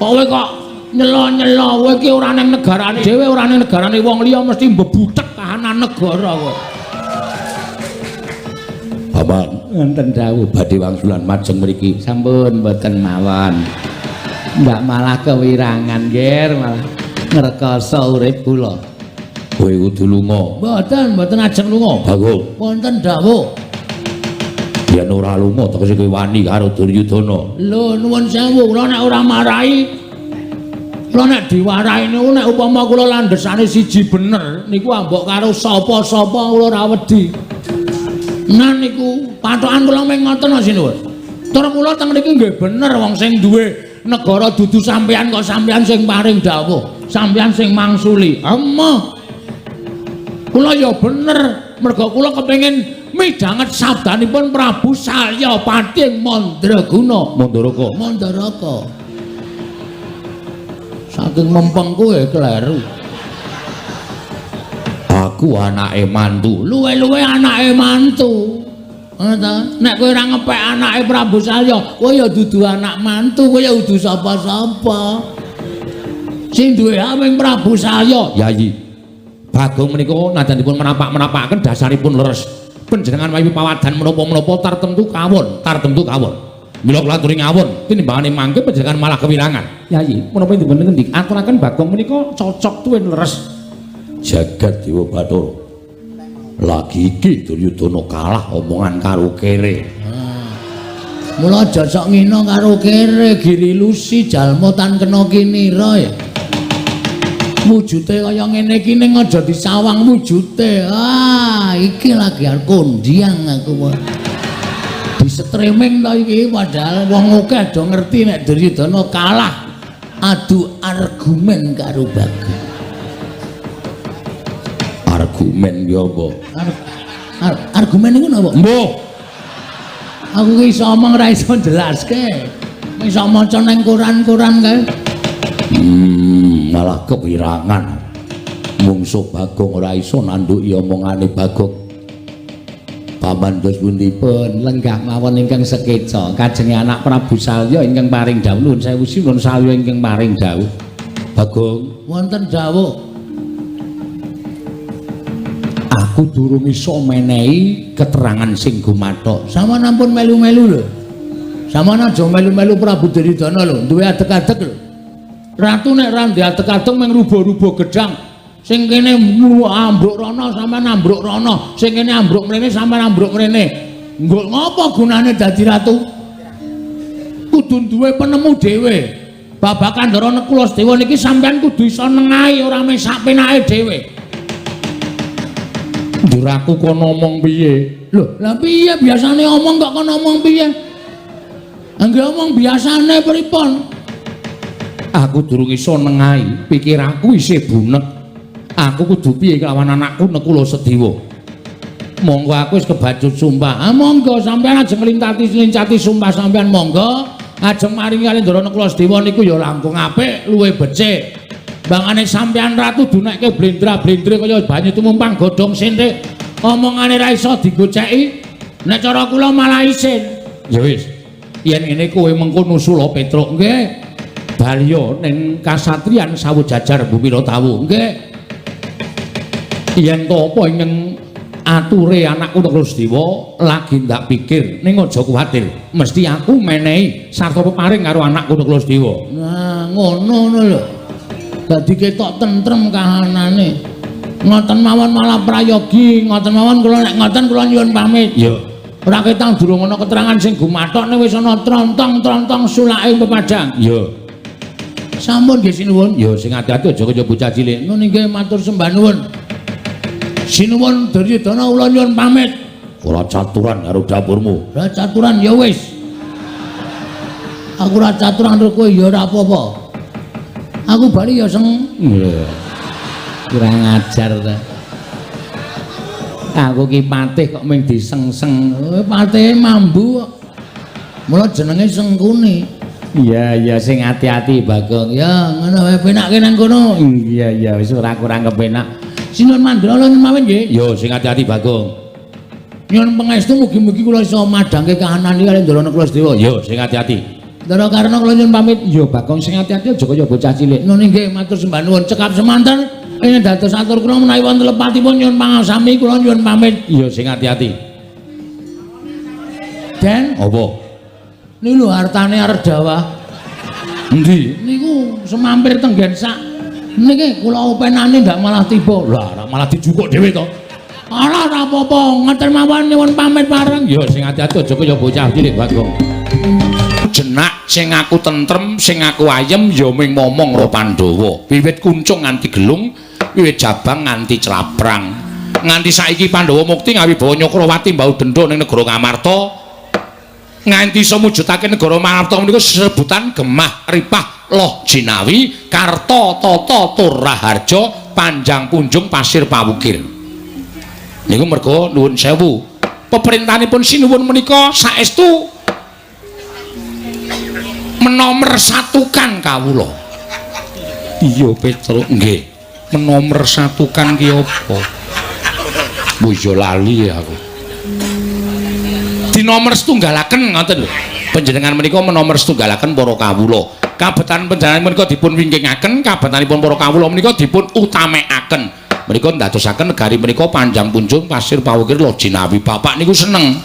Kowe kok nyelo-nyelo, kowe iki ora ning negarane dhewe, ora ning negarane wong liya mesti mbebutek kahanan negara kowe. Bapak wonten dawuh badhe wangsulan majeng mriki. Sampun mboten mawon. Ndak malah kewirangan, Ger, malah ngrekoso urip kula. Kowe kudu lunga. Mboten, mboten ajeng lunga. Bagong. Wonten dawuh. Yen ora lunga tegese kowe wani karo Duryudana. Lho nuwun sewu, kula nek ora marahi, kula nek diwarahi niku nek upama kula landhesane siji bener niku ambok karo sapa-sapa kula ora wedi. Nah niku patokan kula mung ngoten sinuwun. Tur kula teng mriki nggih bener wong sing duwe negara dudu sampeyan kok sampeyan sing paring dawuh, sampeyan sing mangsuli. Emoh. Kula ya bener merga kula kepengin midhanget sabdanipun Prabu Salyapati ing Mandraguna. Mandaraka. Mandaraka. Saking mempeng kowe kleru. Aku anake mantu. Luwe-luwe anake mantu. Ngono ta? Nek kowe ora ngepek anake Prabu Salya, kowe ya dudu anak mantu, kowe ya dudu sapa-sapa. Sing duwe hak ming Prabu Salya. Yayi. Bagong menika nadyan dipun menapak-menapakaken dasaripun leres. Panjenengan mawi pawadan menapa-menapa tartemtu kawon, tartemtu kawon. Mila kula aturi ngawon, tinimbangane mangke panjenengan malah kewirangan. Yayi, menapa dipun ngendik aturaken Bagong menika cocok tuwin leres. Jagat Dewa Bathara. Lagi iki Duryudana kalah omongan karo kere. Mula aja sok ngina karo kere, giri lusi jalma tan kena kinira ya. Wujute kaya ngene iki ning aja disawang wujute. Ah, iki lagi arep kondiang aku. Di streaming to iki padahal wong akeh do ngerti nek Duryudana kalah adu argumen karo Bagong. Argumen ki apa? Argumen iku napa? Mbuh. Aku ki iso omong ora iso jelaske. Iso maca nang koran-koran kae. Malah kewirangan. Mungsuh Bagong ora iso nandhuki omongane Bagong. Paman dos pundi? Pun lenggah mawon ingkang sekeca kajenge anak Prabu Salya ingkang paring dawuh nuwun sewu sinuwun Salya ingkang paring dawuh. Bagong, wonten dawuh. Aku durung iso menehi keterangan sing gumathok. Sampeyan ampun melu-melu lho. Sampeyan aja melu-melu Prabu Duryudana lho, duwe adeg-adeg lho. Ratu nek ra ndek adeg-adeg mung rubuh-rubuh gedang. Sing kene ambruk rono sampeyan ambruk rono, sing kene ambruk mrene sampeyan ambruk mrene. Nggo ngopo gunane dadi ratu? Kudu duwe penemu dhewe. Babagan Ndara Nekula Sedewa niki sampeyan kudu iso nengahi ora mung sak penake dhewe. Njur aku kono omong piye? Lho, lah piye biasane omong kok kono omong piye? Angge omong biasane pripun? Aku durung iso nengahi, pikir aku isih bunek. Aku kudu piye kelawan anakku Nekula Sedewa? Monggo aku wis kebacut sumpah. Ah monggo sampeyan ajeng nglintati-lincati sumpah sampeyan monggo. Ajeng maringi kali Ndara Nekula Sedewa niku ya langkung apik, luwih becik. Bangane sampeyan ratu dunekke blendra-blendre kaya banyu tumumpang godhong senthik. Omongane ra iso digoceki. Nek cara kula malah isin. Ya wis. Yen ngene kowe mengko nusula Petruk nggih. Balya ning kasatriyan sawu jajar bumi Tawu nggih. Yen to apa ingkang ature anakku Nekula Sedewa lagi ndak pikir ning aja kuwatir. Mesti aku menehi sarta peparing karo anakku Nekula Sedewa. Nah, ngono ngono lho. Dadi ketok tentrem kahanane. Ngoten mawon malah prayogi, ngoten mawon kula nek ngoten kula nyuwun pamit. Ya. Ora ketang durung ana keterangan sing gumathok nek wis ana trontong-trontong sulake pepadang. Ya. Sampun nggih sinuwun. Ya sing ati-ati aja kaya bocah cilik. Nun inggih matur sembah nuwun. Sinuwun Duryudana kula nyuwun pamit. Ora caturan karo dapurmu. Ora caturan ya wis. Aku ora caturan karo kowe ya ora apa-apa. Aku bali ya seng. Iya. Kurang ajar ta. Aku ki patih kok mung disengseng. Patihe mambu kok. Mula jenenge Sengkuni. Iya iya sing ati-ati Bagong. Ya ngono wae penakke nang kono. Iya iya wis ora kurang kepenak. Sinuwun Mandra lho mawon nggih. Yo sing ati-ati Bagong. Nyuwun pangestu mugi-mugi kula iso madhangke kahanan iki kali Ndara Nekula Sedewa. Yo sing ati-ati. Ndara Karna kula nyuwun pamit. Yo Bagong sing ati-ati aja kaya bocah cilik. Nun inggih matur sembah nuwun cekap semanten. Ing dados atur kula menawi wonten lepatipun nyuwun pangasami kula nyuwun pamit. Yo sing ati-ati. Den, apa? Niku lho hartane arep dawah. Endi? Niku semampir tenggen sak. Niki kula openane ndak malah tiba. Lah, malah dijukuk dhewe to. Ora ora apa-apa, ngoten mawon nyuwun pamit bareng. Yo sing ati-ati aja kaya bocah cilik Bagong. Jenak sing aku tentrem, sing aku ayem ya ming momong karo Pandhawa. Wiwit kuncung nganti gelung, wiwit jabang nganti claprang. Nganti saiki Pandhawa mukti ngawibawa Nyakrawati mbau dendha ning negara Ngamarta. Nganti iso mujudake negara Ngamarta menika sebutan Gemah Ripah Loh Jinawi Karta Tata Tur Raharja Panjang Punjung Pasir Pawukir. Niku merga nuwun sewu. Peperintahanipun sinuwun menika saestu menomersatukan kawula. Iya Petruk nggih. Menomersatukan ki apa? Wis yo lali aku. Dinomor setunggalaken ngoten lho. Panjenengan menika menomor setunggalaken para kawula. Kabetan panjenengan menika dipun wingkingaken, kabetanipun para kawula menika dipun utamekaken. Menika ndadosaken negari menika panjang punjung pasir pawukir lojinawi. Bapak niku seneng.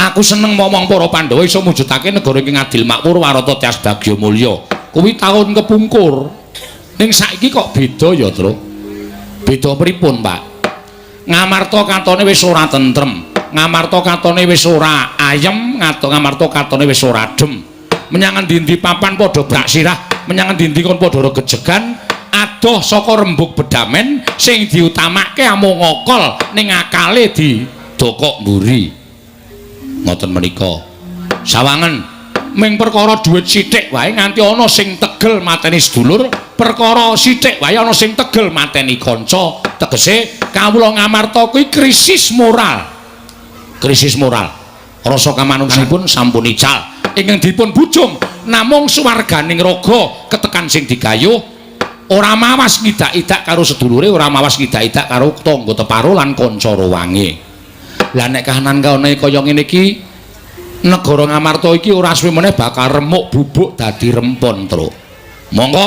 Aku seneng momong para Pandhawa iso mujudake negara ingkang adil makmur warata tias bagya mulya. Kuwi taun kepungkur. Ning saiki kok beda ya, Truk? Beda pripun, Pak? Ngamarta katone wis ora tentrem. Ngamarta katone wis ora ayem, ngamarta katone wis ora adem. Menyang endi-endi papan padha brak sirah, menyang endi-endi kon padha regejegan, adoh saka rembug bedamen sing diutamake amung ngokol ning akale didokok mburi. Ngoten menika. Sawangen ming perkara dhuwit sithik wae nganti ana sing tegel mateni sedulur, perkara sithik wae ana sing tegel mateni kanca. Tegese kawula Ngamarta kuwi krisis moral. Krisis moral. Rasa kamanungsanipun sampun ical. Ingkang dipun bujung namung suwarganing raga ketekan sing digayuh, ora mawas ngidak-idak karo sedulure, ora mawas ngidak-idak karo tangga teparo lan kanca ruwange. Lah nek kahanan kaone kaya ngene iki, negara Ngamarta iki ora suwe meneh bakal remuk bubuk dadi rempon, Truk. Monggo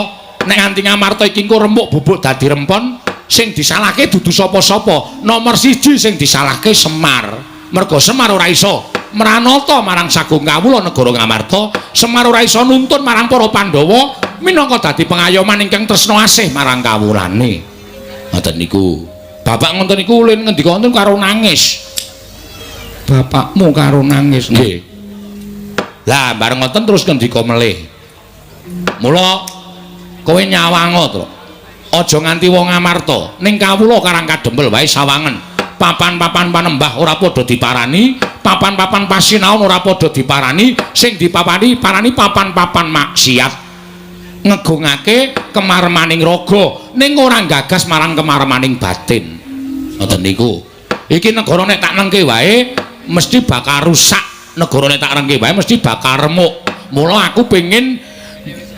nek nganti Ngamarta iki engko remuk bubuk dadi rempon, sing disalahke dudu sapa-sapa. Nomor siji sing disalahke Semar. Mergo Semar ora iso mranata marang sagung kawula negara Ngamarta, Semar ora iso nuntun marang para Pandhawa minangka dadi pengayoman ingkang tresna asih marang kawulane. Ngoten niku. Bapak ngoten niku ulin ngendika wonten karo nangis. Bapakmu karo nangis nggih. Lah bareng ngoten terus ngendika melih. Mula kowe nyawanga, Truk. Aja nganti wong Ngamarta ning kawula Karang Kadempel wae sawangen. Papan-papan panembah ora padha diparani, papan-papan pasinaon ora padha diparani, sing dipapani parani papan-papan maksiat. Ngegungake kemaremaning raga ning ora gagas marang kemaremaning batin. Ngoten niku. Iki negara nek tak nengke wae mesti bakal rusak, negara nek tak rengke wae mesti bakal remuk. Mula aku pengin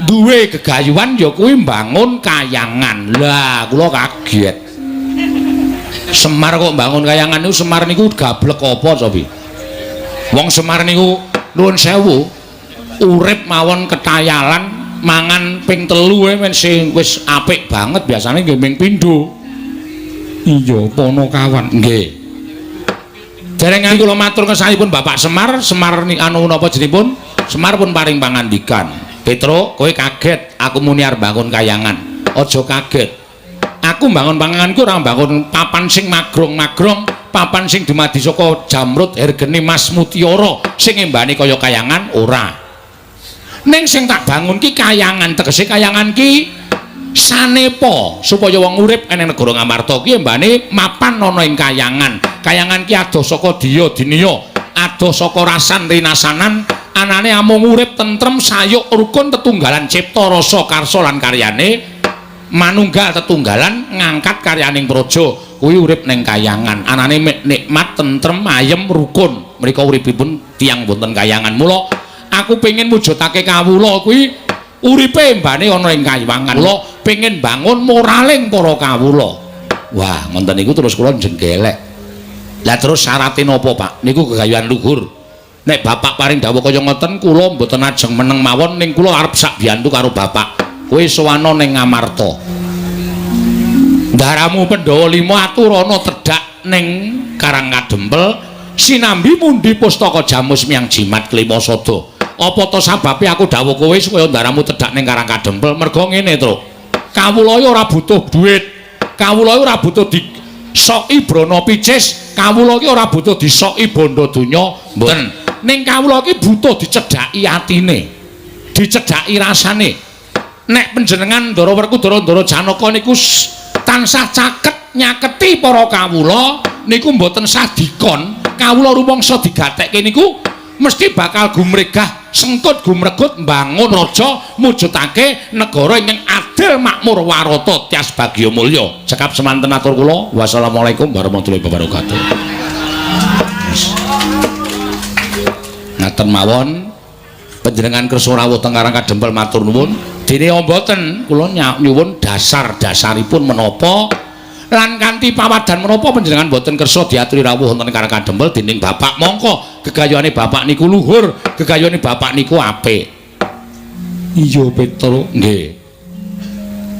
duwe gegayuhan ya kuwi mbangun kayangan. Lah kula kaget. Semar kok mbangun kayangan niku, Semar niku gablek apa cobi? Wong Semar niku nuwun sewu urip mawon ketayalan mangan ping 3 men sing wis apik banget biasane nggih ping pindho. Iya, Ponokawan. Nggih. Dereng kula matur kesanipun Bapak Semar, Semar ni anu napa jenipun? Semar pun paring pangandikan. Petro, kowe kaget aku muni arep bangun kayangan. Aja kaget. Aku mbangun panganganku ora mbangun papan sing magrong-magrong, papan sing dumadi saka jamrut hergeni mas mutiara sing embane kaya kayangan ora. Ning sing tak bangun ki kayangan, tegese kayangan ki sanepa supaya wong urip ing negara Ngamarta ki embane mapan ana ing kayangan. Kayangan ki adoh saka diya diniya, adoh saka rasan rinasanan, anane amung urip tentrem sayuk rukun tetunggalan cipta rasa karsa lan karyane manunggal tetunggalan ngangkat karyaning praja. Kuwi urip ning kayangan, anane nikmat tentrem ayem rukun. Mriko uripipun tiyang wonten kayangan. Mula aku pengin mujudake kawula kuwi uripe embane ana ing kayangan. Mula pengin bangun moraling para kawula. Wah, ngoten niku terus kula jenggelek. Lah terus syarate napa, Pak? Niku gegayuhan luhur. Nek bapak paring dawuh kaya ngoten kula mboten ajeng meneng mawon, ning kula arep sak biyantu karo bapak. Kowe sowana ning Ngamarta. Ndaramu Pandhawa 5 aturana tedhak ning Karang Kadempel sinambi mundi pustaka jamus miyang jimat klima sada. Apa to sababe aku dawuh kowe supaya ndaramu tedhak ning Karang Kadempel? Mergo ngene, Truk. Kawula iki ora butuh duit. Kawula iki ora butuh disoki brana picis, kawula iki ora butuh disoki bondo donya, mboten. Ning kawula iki butuh dicedhaki atine. Dicedhaki rasane. Nek panjenengan Ndara Werkudara Ndara Janaka niku tansah caket nyaketi para kawula niku mboten sah dikon, kawula rumangsa digatekke niku mesti bakal gumregah sengkut gumregut mbangun raja mujudake negara ingkang adil makmur warata tias bagya mulya. Cekap semanten atur kula. Wassalamualaikum warahmatullahi wabarakatuh. Ngaten mawon panjenengan kersa rawuh teng Karang Kadempel matur nuwun. Dene mboten kula nyuwun dasar-dasaripun menapa Lan kanthi pawadan menapa panjenengan boten kersa diaturi rawuh wonten Karang Kadempel dening bapak mongko gegayuhane bapak niku luhur, gegayuhane bapak niku apik. Iya Petruk, nggih.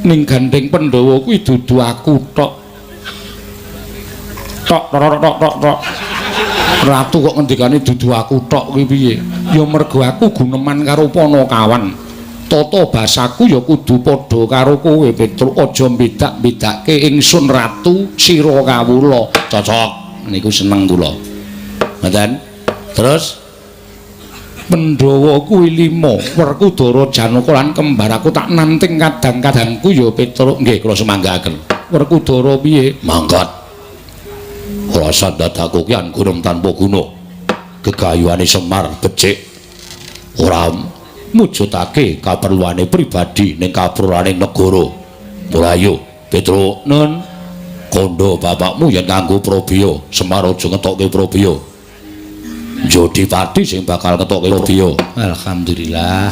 Ning gandeng Pandhawa kuwi dudu aku tok. Tok tok tok tok tok. Ratu kok ngendikane dudu aku tok kuwi piye? Ya mergo aku guneman karo Panakawan. Tata basaku ya kudu padha karo kowe Petruk, aja mbedak-bedake ingsun ratu sira kawula. Cocok. Niku seneng kula. Ngoten. Terus Pandhawa kuwi 5, Werkudara, Janaka lan kembar aku tak nanting kadang-kadangku ya Petruk. Nggih, kula sumanggaaken. Werkudara piye? Mangkat. Rasa dadaku ki gunem tanpa guna. Gegayuhane Semar becik ora mujudake kaperluane pribadi ning kaperluane negara. Mulayo, Petruk, nun kandha bapakmu yen nganggo probaya, Semar aja ngetokke probaya. Jodipati sing bakal ngetokke probaya. Alhamdulillah.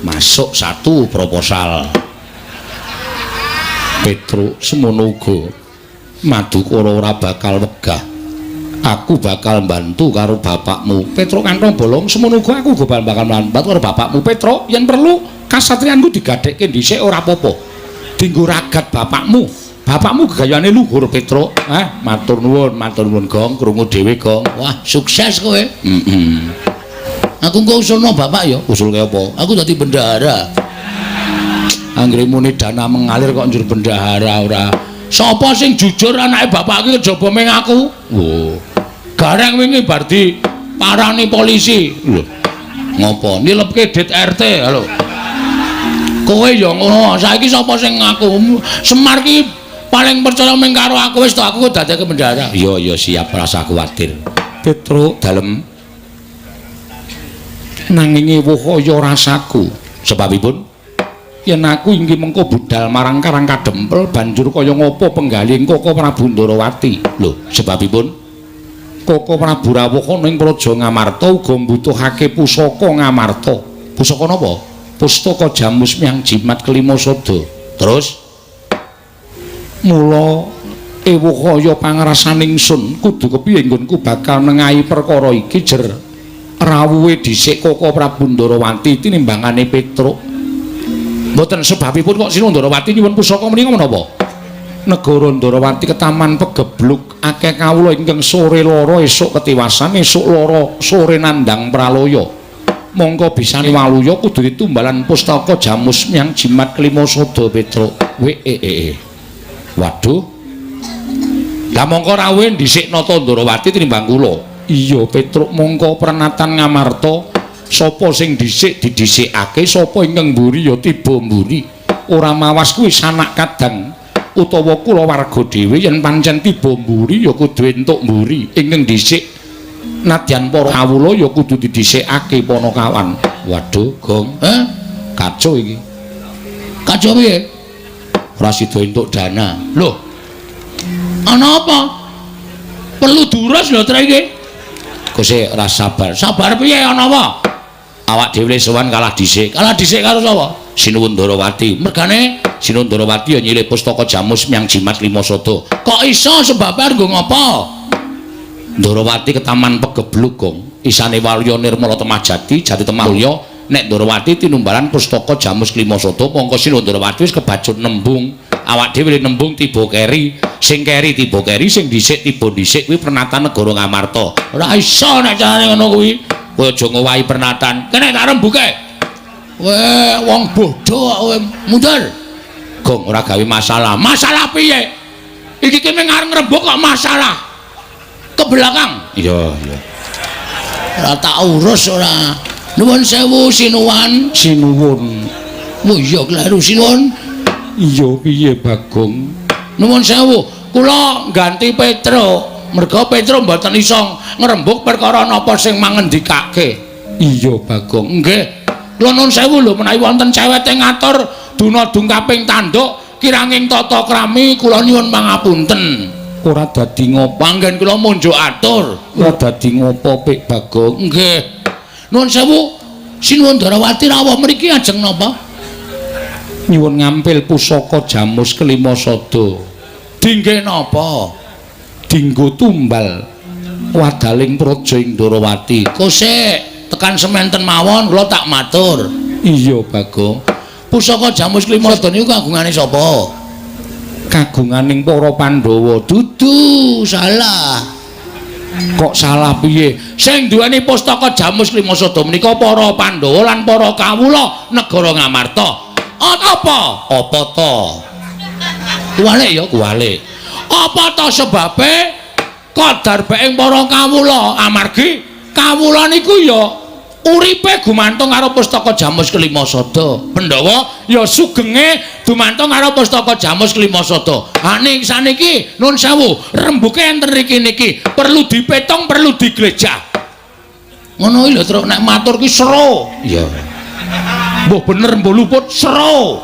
Masuk satu proposal. Petruk semono uga. Madukara ora bakal wegah. Aku bakal mbantu karo bapakmu. Petruk kantong bolong semono uga aku uga bakal mbantu karo bapakmu. Petruk, yen perlu kasatriyanku digadhekke dhisik ora apa-apa. Dinggo ragat bapakmu. Bapakmu gegayane luhur Petruk. Ah, matur nuwun Gong, krungu dhewe Gong. Wah, sukses kowe. Heeh. Aku engko usulno bapak ya. Usulke apa? Aku dadi bendahara. Anggere muni dana mengalir kok njur bendahara ora. Sapa sing jujur anake bapak iki kejaba ming aku? Lho. Gareng wingi bar di parani polisi. Lho. Ngopo? Nilepke dit RT. Lho. Kowe ya ngono. Saiki sapa sing ngaku? Semar ki paling percaya ming karo aku, wis to aku dadeke bendahara. Iya iya siap, rasa kuwatir. Petruk dalem nanging ewuh kaya rasaku. Sebabipun yen aku inggih mengko budal marang Karang Kadempel banjur kaya ngopo penggalih Koko Prabu Ndarawati. Lho, sebabipun Koko Prabu rawuh ana ing Praja Ngamarta uga mbutuhake pusaka Ngamarta. Pusaka napa? Pustaka Jamus Miang Jimat Kelima Sada. Terus mula ewuh kaya pangrasaning sun kudu kepiye nggonku bakal nengahi perkara iki jer rawuhe dhisik Koko Prabu Ndarawati tinimbangane Petruk. Mboten sebabipun kok Sinuwun Ndarawati nyuwun pusaka menika menapa? Negara Ndarawati ketaman pegebluk akeh kawula ingkang sore lara esuk ketiwasan, esuk lara sore nandhang pralaya. Mongko bisane waluya kudu ditumbalan pustaka Jamus Miang Jimat Kelima Sada Petruk. Wee. Waduh. Lah mongko rawuhe dhisik nata Ndarawati tinimbang kula. Iya Petruk, mongko prenatan Ngamarta sapa sing dhisik didhisikake, sapa ingkang mburi ya tiba mburi. Ora mawas kuwi sanak kadang utawa kulawarga dhewe yen pancen tiba mburi ya kudu entuk mburi. Ingkang dhisik nadyan para kawula ya kudu didhisikake Panakawan. Waduh, Gong. Heh? Kacau iki. Kacau piye? Ora sida entuk dana. Lho. Ana apa? Perlu durus lho tre iki. Kose ora sabar. Sabar piye ana apa? Awak dhewe sowan kalah dhisik. Kalah dhisik karo sapa? Sinuwun Ndarawati. Mergane Sinuwun Ndarawati ya nyilih pustaka Jamus Miang Jimat Lima Sada. Kok iso sebabe nggo ngopo? Ndarawati ketaman pegebluk, Gong. Isane Waluya Nirmala Temah Jati, Jati Temah Mulya. Nek Ndarawati tinumbalan pustaka Jamus Lima Sada, mongko Sinuwun Ndarawati wis kebacut nembung. Awak dhewe nembung tiba keri, sing keri tiba keri, sing dhisik tiba dhisik kuwi pernatan negara Ngamarta. Ora iso nek carane ngono kuwi. Kowe aja ngowahi pernatan. Kene tak rembuke. Kowe wong bodho kok kowe mundur. Gong ora gawe masalah. Masalah piye? Iki ki mung arep ngrembug kok masalah. Ke belakang. Iya, iya. Ora tak urus ora. Nuwun sewu sinuwan. Sinuwun. Oh iya kleru sinuwun. Iya piye Bagong? Nuwun sewu, kula ganti Petruk. Merga Petruk mboten iso ngrembug perkara napa sing mangendikake. Iya Bagong. Nggih. Kula nuwun sewu lho menawi wonten cewete ngatur duna dungkaping tanduk kiranging tata krami kula nyuwun pangapunten. Ora dadi ngopo panggen kula munjuk atur. Ora dadi ngopo Pik Bagong. Nggih. Nuwun sewu, Sinuwun Ndarawati rawuh mriki ajeng napa? Nyuwun ngampil pusaka Jamus Kelima Sada. Dingge napa? Dinggo tumbal wadaling praja ing Ndorowati. Kosek tekan sementen mawon kula tak matur. Iya, Bagong. Pusaka Jamus Klima Sada niku kagungane sapa? Kagunganing para Pandhawa. Dudu, salah. Kok salah piye? Sing duweni pustaka Jamus Klima Sada menika para Pandhawa lan para kawula negara Ngamarta. Apa? Apa ta? Kuwalik ya, kuwalik. Apa ta sebabe kadarbeking para kawula? Amargi kawula niku ya uripe gumantung karo pustaka Jamus Klima Sada. Pandhawa ya sugenge dumantung karo pustaka Jamus Klima Sada. Ha ning saniki nun sewu, rembuke enten riki niki perlu dipetung, perlu diglejah. Ngono iki lho, Truk, nek matur ki sero. Iya. Mbuh bener mbuh luput sero.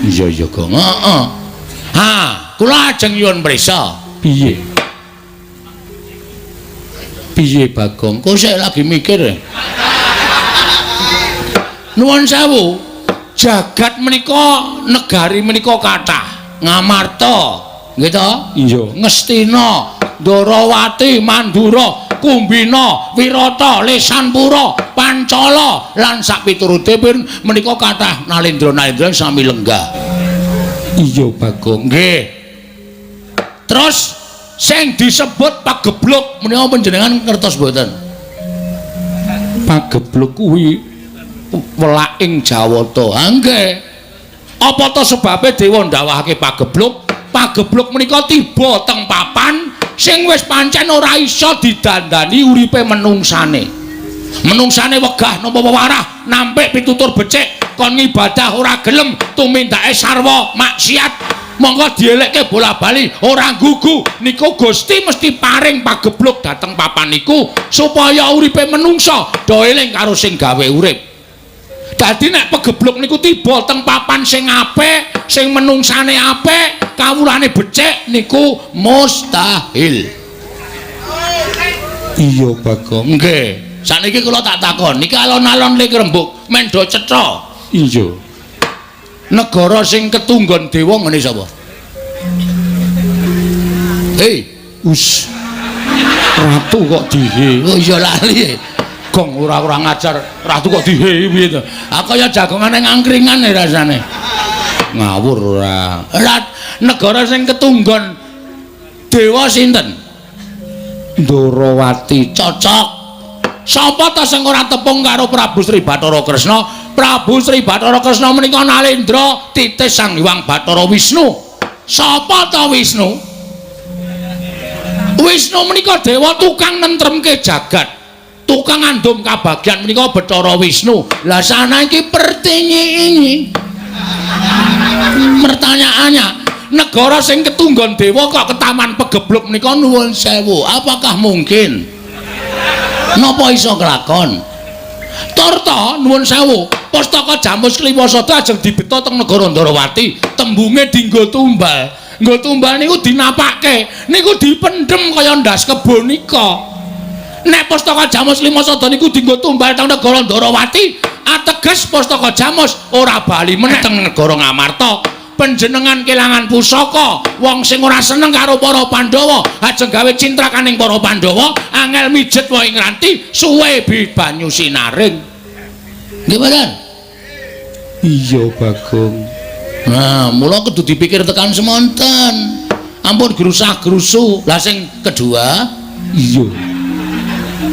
Iya iya, Gong. Heeh. Ha, kula ajeng nyuwun prisa. Piye? Piye, Bagong? Kok sik lagi mikir? Nuwun sewu, jagat menika negari menika kathah. Ngamarta, nggih to? Iya. Ngastina, Ndorowati, Mandura, Kumbina, Wirata, Lesanpura, Pancala lan sakpiturute pun menika kathah nalendra-nalendra sami lenggah. Iya, Bagong. Nggih. Terus sing disebut pagebluk menika panjenengan ngertos mboten? Pagebluk kuwi welaking Jawata. Ha nggih. Apa ta sebabe dewa ndawahake pagebluk? Pagebluk menika tiba teng papan sing wis pancen ora iso didandani uripe menungsane. Menungsane wegah napa wewarah, nampik pitutur becik, kon ngibadah ora gelem, tumindake sarwa maksiat. Monggo dielekke bola-bali ora gugu. Niku Gusti mesti paring pagebluk dhateng papan niku supaya uripe menungsa do eling karo sing gawe urip. Dadi nek pegebluk niku tiba teng papan sing apik, sing menungsane apik, kawulane becik niku mustahil. Iya, Bagong. Nggih. Sakniki kula tak takon, niki alon-alon lik rembug mendo cetha. Iya. Negara sing ketunggon dewa ngene sapa? Hei, us. Ratu kok dihe. Oh iya lali. Gong ora-ora ngajar, ratu kok dihe piye to? Ah kaya jagongane ngangkringan rasane. Ngawur ora. Negara sing ketunggon dewa sinten? Ndorowati. Cocok. Sapa ta sing ora tepung karo Prabu Sri Bathara Kresna? Prabu Sri Bathara Kresna menika nalendra titis Sang Hyang Bathara Wisnu. Sapa ta Wisnu? Wisnu menika dewa tukang nentremke jagat. Tukang ngandum kabagyan menika Bathara Wisnu. Lah sana iki pertinyi. Pertanyaannya, negara sing ketunggon dewa kok ketaman pegebluk menika nuwun sewu. Apakah mungkin? Napa iso kelakon? Tur ta nuwun sewu, pustaka Jamus Klima Sada ajeng dibeta teng negara Ndorowati, tembunge dinggo tumbal. Nggo tumbal niku dinapake, niku dipendhem kaya ndas kebo nika. Nek pustaka Jamus Klima Sada niku dinggo tumbal teng negara Ndorowati, ateges pustaka Jamus ora bali meneh teng negara Ngamarta. Panjenengan kelangan pusaka, wong sing ora seneng karo para Pandhawa, ajeng gawe cintrakaning para Pandhawa, angel mijet wae ngranti, suwe banyu sinaring. Nggih mboten? Iya, Bagong. Nah, mula kudu dipikir tekan semonten. Ampun grusah-grusu. Lah sing kedua, iya.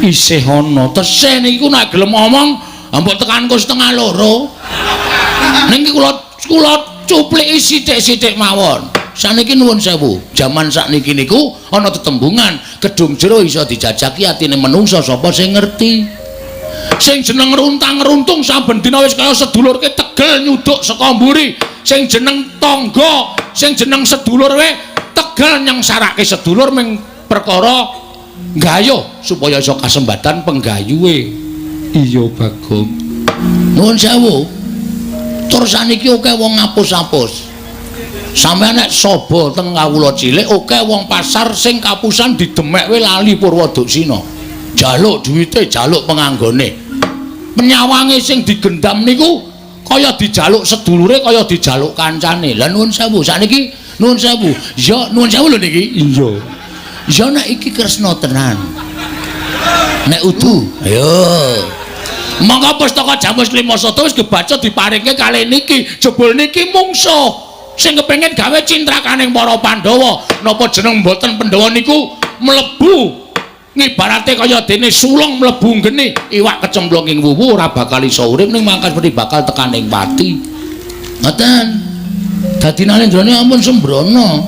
Isih ana tesih niku nek gelem ngomong, ampun tekan ku 1:30. Niki kula cupliki sithik-sithik mawon. Saniki nuwun sewu, jaman sakniki niku ana tetembungan, gedung jero iso dijajaki atine menungsa sapa sing ngerti. Sing jeneng runtang-runtung saben dina wis kaya sedulurke tegel nyuduk saka mburi. Sing jeneng tangga, sing jeneng sedulur we tegel nyengsarake sedulur ming perkara nggayuh supaya iso kasembatan penggayuhe. Iya, Bagong. Nuwun sewu. Tur saniki akeh wong ngapus-apus. Sampeyan nek saba teng kawula cilik akeh wong pasar sing kapusan didemek we lali Purwoduksina. Jaluk duwite, jaluk penganggone. Penyawange sing digendam niku kaya dijaluk sedulure, kaya dijaluk kancane. Lah nuwun sewu, sakniki Nuwun sewu. Ya nuwun sewu lho niki. Iya. Ya nek iki Kresna tenan. Nek udu, ayo. Monggo pustaka Jamus Lima Sada wis kebaca diparingke kalih niki. Jebul niki mungsuh sing kepengin gawe cintrakaning para Pandhawa. Napa jeneng mboten Pandhawa niku mlebu ngibarate kaya dene sulung mlebu nggene iwak kecemplung ing wuwu ora bakal iso urip ning mangkas mesti bakal tekaning pati. Ngoten. Dadi Nalendrane ampun sembrono.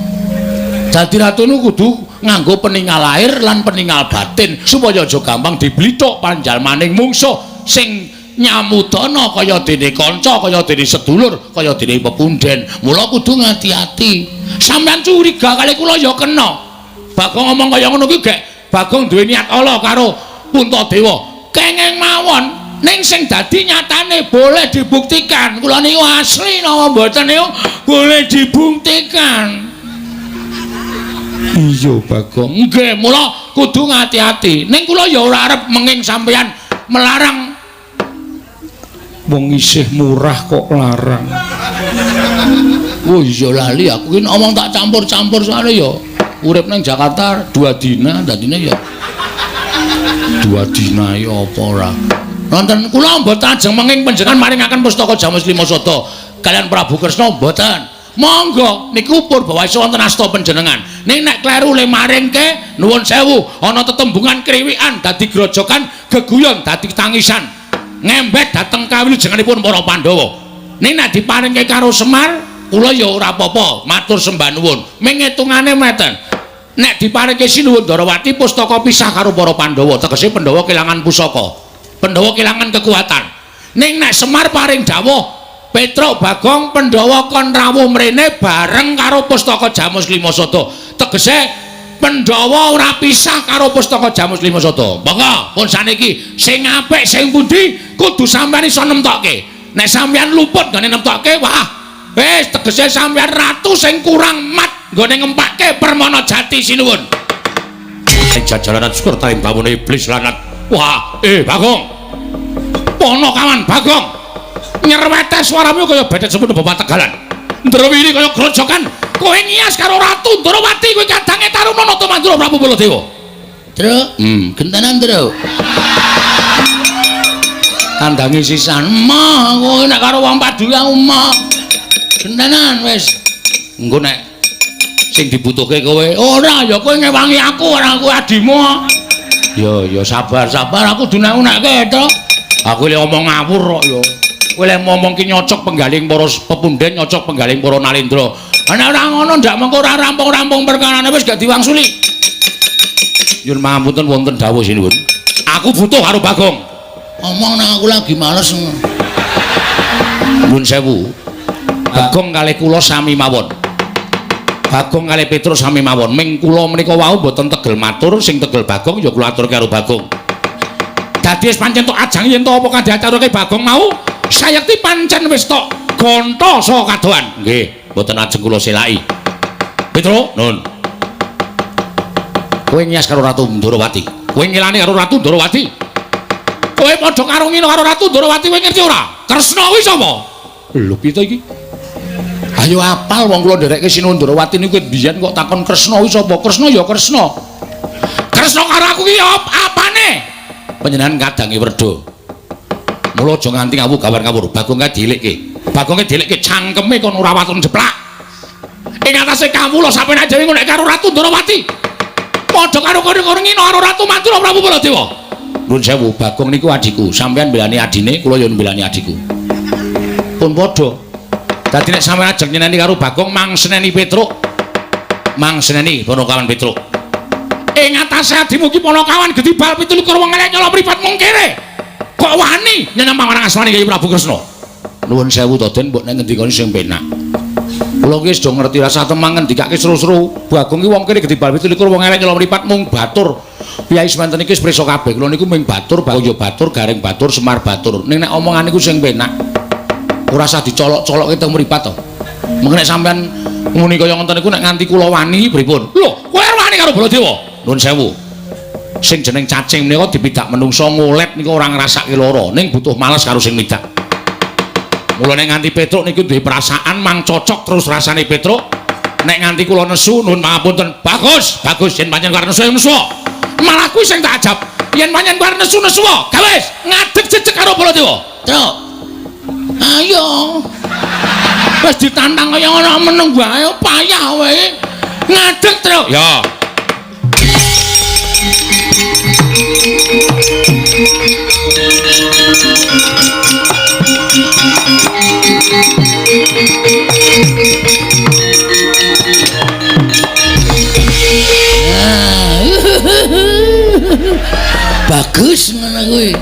Dadi ratu niku kudu nganggo peningal lahir lan peningal batin supaya aja gampang diblithuk panjalmaning mungsuh sing nyamudana kaya dene kanca, kaya dene sedulur, kaya dene pepunden. Mula kudu ngati-ati. Sampeyan curiga kali kula ya kena. Bagong ngomong kaya ngono kuwi gek Bagong duwe niat ala karo Puntadewa. Kenging mawon ning sing dadi nyatane boleh dibuktikan. Kula niku asli napa mboten niku boleh dibuktikan. Iya Bagong. Nggih, mula kudu ngati-ati. Ning kula ya ora arep menging sampeyan melarang. Wong isih murah kok larang. Oh iya lali aku ki ngomong tak campur-campur soalnya ya urip nang Jakarta 2 dina dadine ya 2 dina ya apa ora. Nonton kula mboten ajeng menging panjenengan maringaken pustaka Jamus Lima Sada kalian Prabu Kresna mboten. Monggo niku purbawaisa wonten asta panjenengan. Ning nek kleru le maringke nuwun sewu ana tetembungan kriwikan dadi grojogan geguyon dadi tangisan. Ngembet dhateng kawilujenganipun para Pandhawa. Ning nek diparingke karo Semar kula ya ora apa-apa, matur sembah nuwun. Ming ngitungane meten. Nek diparingke Sinuwun Ndarawati pustaka pisah karo para Pandhawa, tegese Pandhawa kelangan pusaka. Pandhawa kelangan kekuatan. Ning nek Semar paring dawuh Petruk Bagong Pandhawa kon rawuh mrene bareng karo pustaka Jamus Lima Sada. Tegese Pandhawa ora pisah karo pustaka Jamus Lima Sada. Monggo pun saniki sing apik sing pundi kudu sampeyan iso nemtokke. Nek sampeyan luput nggone nemtokke, wah wis tegese sampeyan ratu sing kurang mat nggone ngempake Permana Jati sinuwun. Jajalanan syukur taing bawone iblis lanat. Wah, Bagong. Ponokawan Bagong. Nyerwete suaramu kaya bedet semono bapak Tegalan. Ndrewiri kaya grojokan. Kowe ngias karo Ratu Ndarawati kowe kadange Taruna Nata Mandura Prabu Baladewa. Truk, gentenan truk. Kandangi sisan. Mah, kowe nek karo wong padu aku mah. Gentenan wis. Engko nek sing dibutuhke kowe, ora ya kowe ngewangi aku ora aku adimu. Ya ya sabar-sabar aku dunak-unakke to. Aku le omong ngawur kok ya. Kowe le ngomong ki nyocok penggaling para pepunden, nyocok penggaling para Nalendra. Nek ora ngono ndak mengko ora rampung-rampung perkarane wis gak diwangsuli. Nyuwun pangapunten wonten dawuh sinuwun. Aku butuh karo Bagong. Omong nang aku lagi males. Nyuwun sewu. Bagong kalih kula sami mawon. Bagong kalih Petruk sami mawon. Ming kula menika wau mboten tegel matur, sing tegel Bagong ya kula atur karo Bagong. Dadi wis pancen tok ajang yen to apa kandhane Bagong mau, sayekti pancen wis tok gonta saka kadohan. Nggih, mboten ajeng kula selaki. Petruk, nun. Kowe ngias karo Ratu Ndarawati. Kowe ngilani karo Ratu Ndarawati. Kowe padha karo ngino karo Ratu Ndarawati kowe ngerti ora? Kresna kuwi sapa? Lho piye to iki? Ayo apal wong kula nderekke Sinuwun Ndarawati niku biyen kok takon Kresna kuwi sapa? Kresna ya Kresna. Kresna karo aku ki apane? Panjenengan kadange werda. Mula aja nganti ngawur gawar ngawur. Bagong kae dielikke. Bagonge dielikke cangkeme kon ora waton jeplak. Ing atase kawula sampeyan dhewe nek karo Ratu Ndarawati. Padha karo karo ngino karo Ratu Mandura Prabu Baladewa. Nuwun sewu, Bagong niku adhiku. Sampeyan mbelani adine, kula ya mbelani adhiku. Pun padha. Dadi nek sampeyan ajeng nyeneni karo Bagong mang seneni Petruk. Mang seneni Ponokawan Petruk. Ing atase adimu ki Ponokawan gedhi bal 27 wong elek nyolong mripat mung kere. Kok wani nyeneng marang asmane Kyai Prabu Kresna. Nuwun sewu to Den, mbok nek ngendikane sing penak. Kula ki wis do ngerti rasa temang ngendikake seru-seru. Bagong ki wong kene gedhi bal 27 wong elek nyolong mripat mung batur. Piyai semanten iki wis prisa kabeh. Kula niku mung batur, Bagong ya batur, Gareng batur, Semar batur. Ning nek omongan niku sing penak. Ora usah dicolok-colokke teng mripat to. Mengko nek sampean muni kaya ngoten niku nek nganti kula wani pripun? Lho, kowe wani karo Baladewa? Nuwun sewu. Sing jeneng cacing menika dipidak menungsa ngolet niku ora ngrasake lara, ning butuh males karo sing midak. Mula nek nganti Petruk niku duwe perasaan mang cocok terus rasane Petruk, Nek nganti kula nesu nuwun pangapunten. Bagus, bagus yen pancen arep nesu nesu. Malah kuwi sing tak ajab. Yen pancen arep nesu nesu, gawe ngadeg jejeg karo Baladewa. Truk. Ayo. Wis ditantang kaya ngono meneng wae payah wae. Ngadeg, Truk. Ya. Bagus ngono kuwi.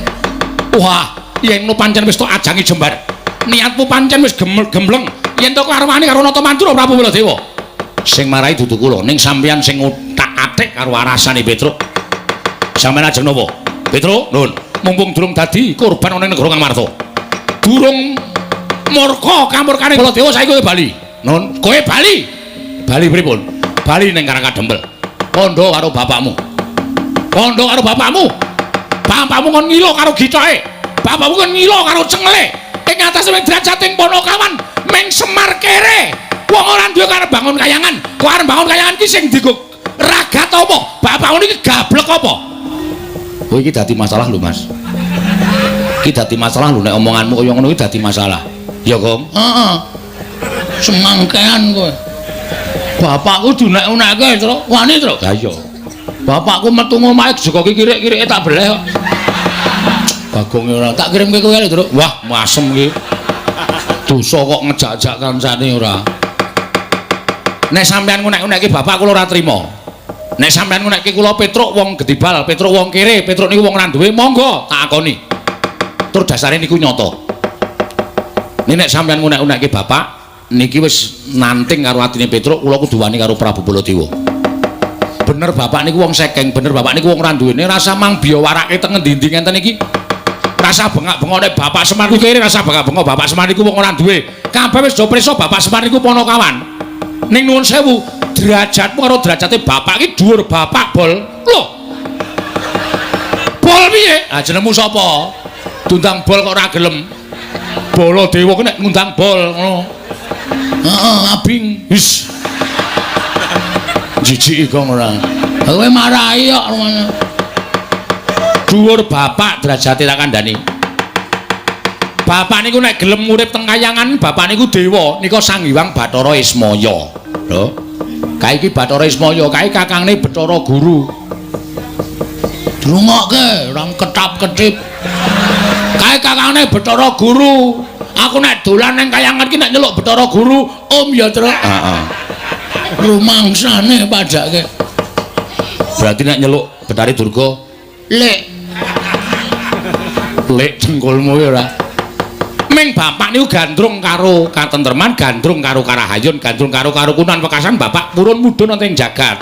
Wah, yen no pancen wis tok ajangi jembar. Niatmu pancen wis gembleng. Yen to arep wani karo Nata Mandura Prabu Baladewa. Sing marai dudu kula, ning sampeyan sing othak-athik karo arasane Petruk. Sampeyan ajeng napa? Petruk, nuwun. Mumpung durung dadi korban ana ing negara Ngamarta. Durung murka kamurkane Baladewa saiki kowe bali. Nuwun, kowe bali. Bali pripun? Bali ning Karang Kadempel. Kandha karo bapakmu. Kandha karo bapakmu. Bapakmu kon ngilo karo githoke. Bapakmu kon ngilo karo cengele. Ing atase wing derajating Panakawan ming Semar kere. Wong ora duwe karep bangun kayangan. Kok arep bangun kayangan ki sing dienggo ragat apa? Bapakmu niki gablek apa? Oh iki dadi masalah lho, Mas. Iki dadi masalah lho nek omonganmu kaya ngono iki dadi masalah. Ya, Gong. Heeh. Semangkean kowe. Bapakku diunek-unekke, Truk. Wani, Truk. Lah iya. Bapakku metu ngomahe joko kirik-kirike tak beleh kok. Bagonge ora tak kirimke kowe lho, Truk. Wah, masem iki. Dosa kok ngejak-jak kancane ora. Nek sampean ngunek-unekke bapak kula ora trima. Nek sampean ngunekke kula Petruk wong gedibal, Petruk wong kere, Petruk niku wong ora duwe, monggo tak akoni. Tur dasare niku nyata. Nek sampean ngunek-unekke bapak niki wis nanting karo atine Petruk, kula kudu wani karo Prabu Baladewa. Bener bapak niku wong sekeng, bener bapak niku wong ora duwene, rasa mang biyawarake teng ngendi-endi ngenten iki. Rasa bengak-bengok nek bapak Semar niku kere, rasa bengak-bengok bapak Semar niku wong ora duwe. Kabeh wis do prisa bapak Semar niku Panakawan. Ning nuwun sewu, derajatmu karo derajate bapak iki dhuwur bapak bol. Lho. Bol piye? Ah jenengmu sapa? Diundang bol kok ora gelem. Baladewa ki nek ngundang bol ngono. Heeh, abing. Wis. Jijik kok ora. Kowe marahi kok ngono. Dhuwur bapak derajate tak kandhani. Bapak niku nek gelem urip teng kayangan, bapak niku dewa, nika Sang Hyang Bathara Ismaya. Lho. Kae iki Bathara Ismaya, kae kakangne Bathara Guru. Dirungokke, ora ketap-ketip. Kae kakangne Bathara Guru. Aku nek dolan ning kayangan iki nek nyeluk Bathara Guru, Om ya, Truk. Heeh. Rumangsane padake. Berarti nek nyeluk Bathari Durga, Lek. Lek dengkulmu ya ora. Ming bapak niku gandrung karo katentreman, gandrung karo karahayun, gandrung karo karukunan wekasan bapak purun mudhun wonten ing jagat.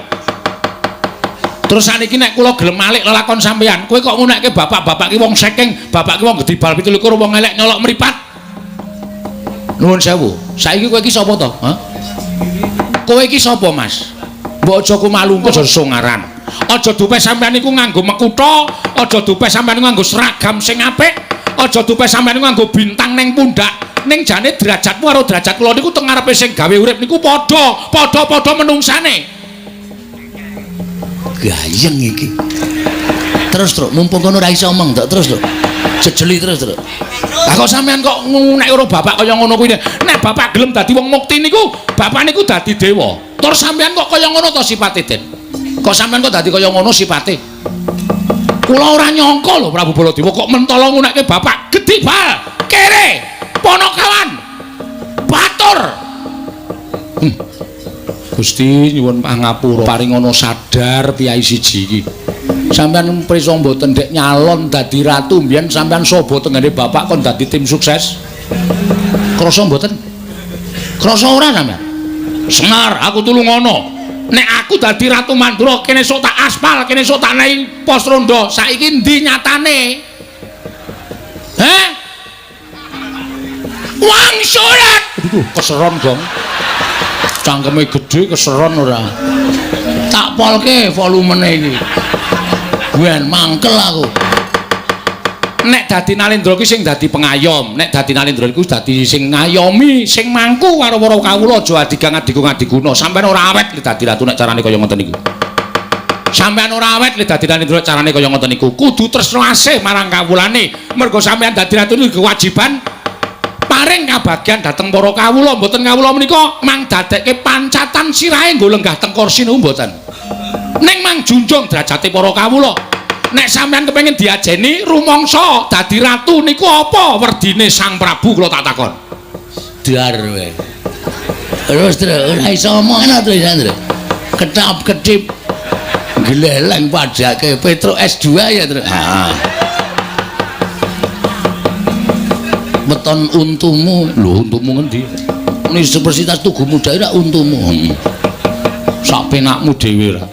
Terus saniki nek kula gelem malik lelakon sampeyan, kowe kok ngunekke bapak-bapak ki wong sekeng, bapak ki wong gedibal 27, wong elek nyolok mripat. Nuwun sewu. Saiki kowe iki sapa to? Hah? Kowe iki sapa, Mas? Mbok aja kumalu, aja songaran. Aja dupe sampeyan niku nganggo mekutha, aja dupe sampeyan niku nganggo seragam sing apik, aja dupe sampeyan niku nganggo bintang ning pundak. Ning jane derajatmu karo derajat kula niku teng ngarepe sing gawe urip niku padha, padha-padha menungsane. Gayeng iki. Terus, Truk, mumpung kono ora iso omong, Truk, terus, Truk. Jejeli terus, Truk. Lah kok sampeyan kok ngunek karo bapak kaya ngono kuwi. Nek bapak gelem dadi wong mukti niku, bapak niku dadi dewa. Tur sampeyan kok kaya ngono to sipate, Den? Kok sampeyan kok dadi kaya ngono sipate? Kula ora nyangka lho Prabu Baladewa kok mentala ngunekke bapak gedibal, kere, Panakawan, batur. Gusti nyuwun pangapura paringana sadar piyai siji iki. Sampeyan prisa mboten ndek nyalon dadi ratu mbiyen sampeyan sobo tenggene bapak kon dadi tim sukses. Krasa mboten? Krasa ora sampeyan? Semar, aku tulungono. Nek aku dadi Ratu Mandura kene sok tak aspal, kene sok tak nei pos rondo. Saiki endi nyatane? Heh? Wangsulat. Aduh, keseron, Gong. Cangkeme gedhe keseron ora. Tak polke volumene iki. Ben mangkel aku. Nek dadi Nalendra ki sing dadi pengayom, nek dadi Nalendra iku dadi sing ngayomi, sing mangku karo para kawula aja adigang adigung adiguna. Sampeyan ora awet lek dadi ratu nek carane kaya ngoten niku. Sampeyan ora awet lek dadi Nalendra carane kaya ngoten niku. Kudu tresna asih marang kawulane. Mergo sampeyan dadi ratu niku kewajiban paring kabagyan dhateng para kawula. Mboten kawula menika mang dadekke pancatan sirahe nggo lenggah teng kursi niku mboten. Ning mang junjung derajate para kawula. Nek sampeyan kepengin diajeni rumangsa dadi ratu niku apa werdine Sang Prabu kula tak takon. Dar kowe. Terus ora iso omong ana terus Andro. Ketap-ketip gleleng padake Petruk S2 ya, Tru. Heeh. Weton untumu. Lho, untumu ngendi? Universitas Tugu Muda ora untumu. Sak penakmu dhewe ra.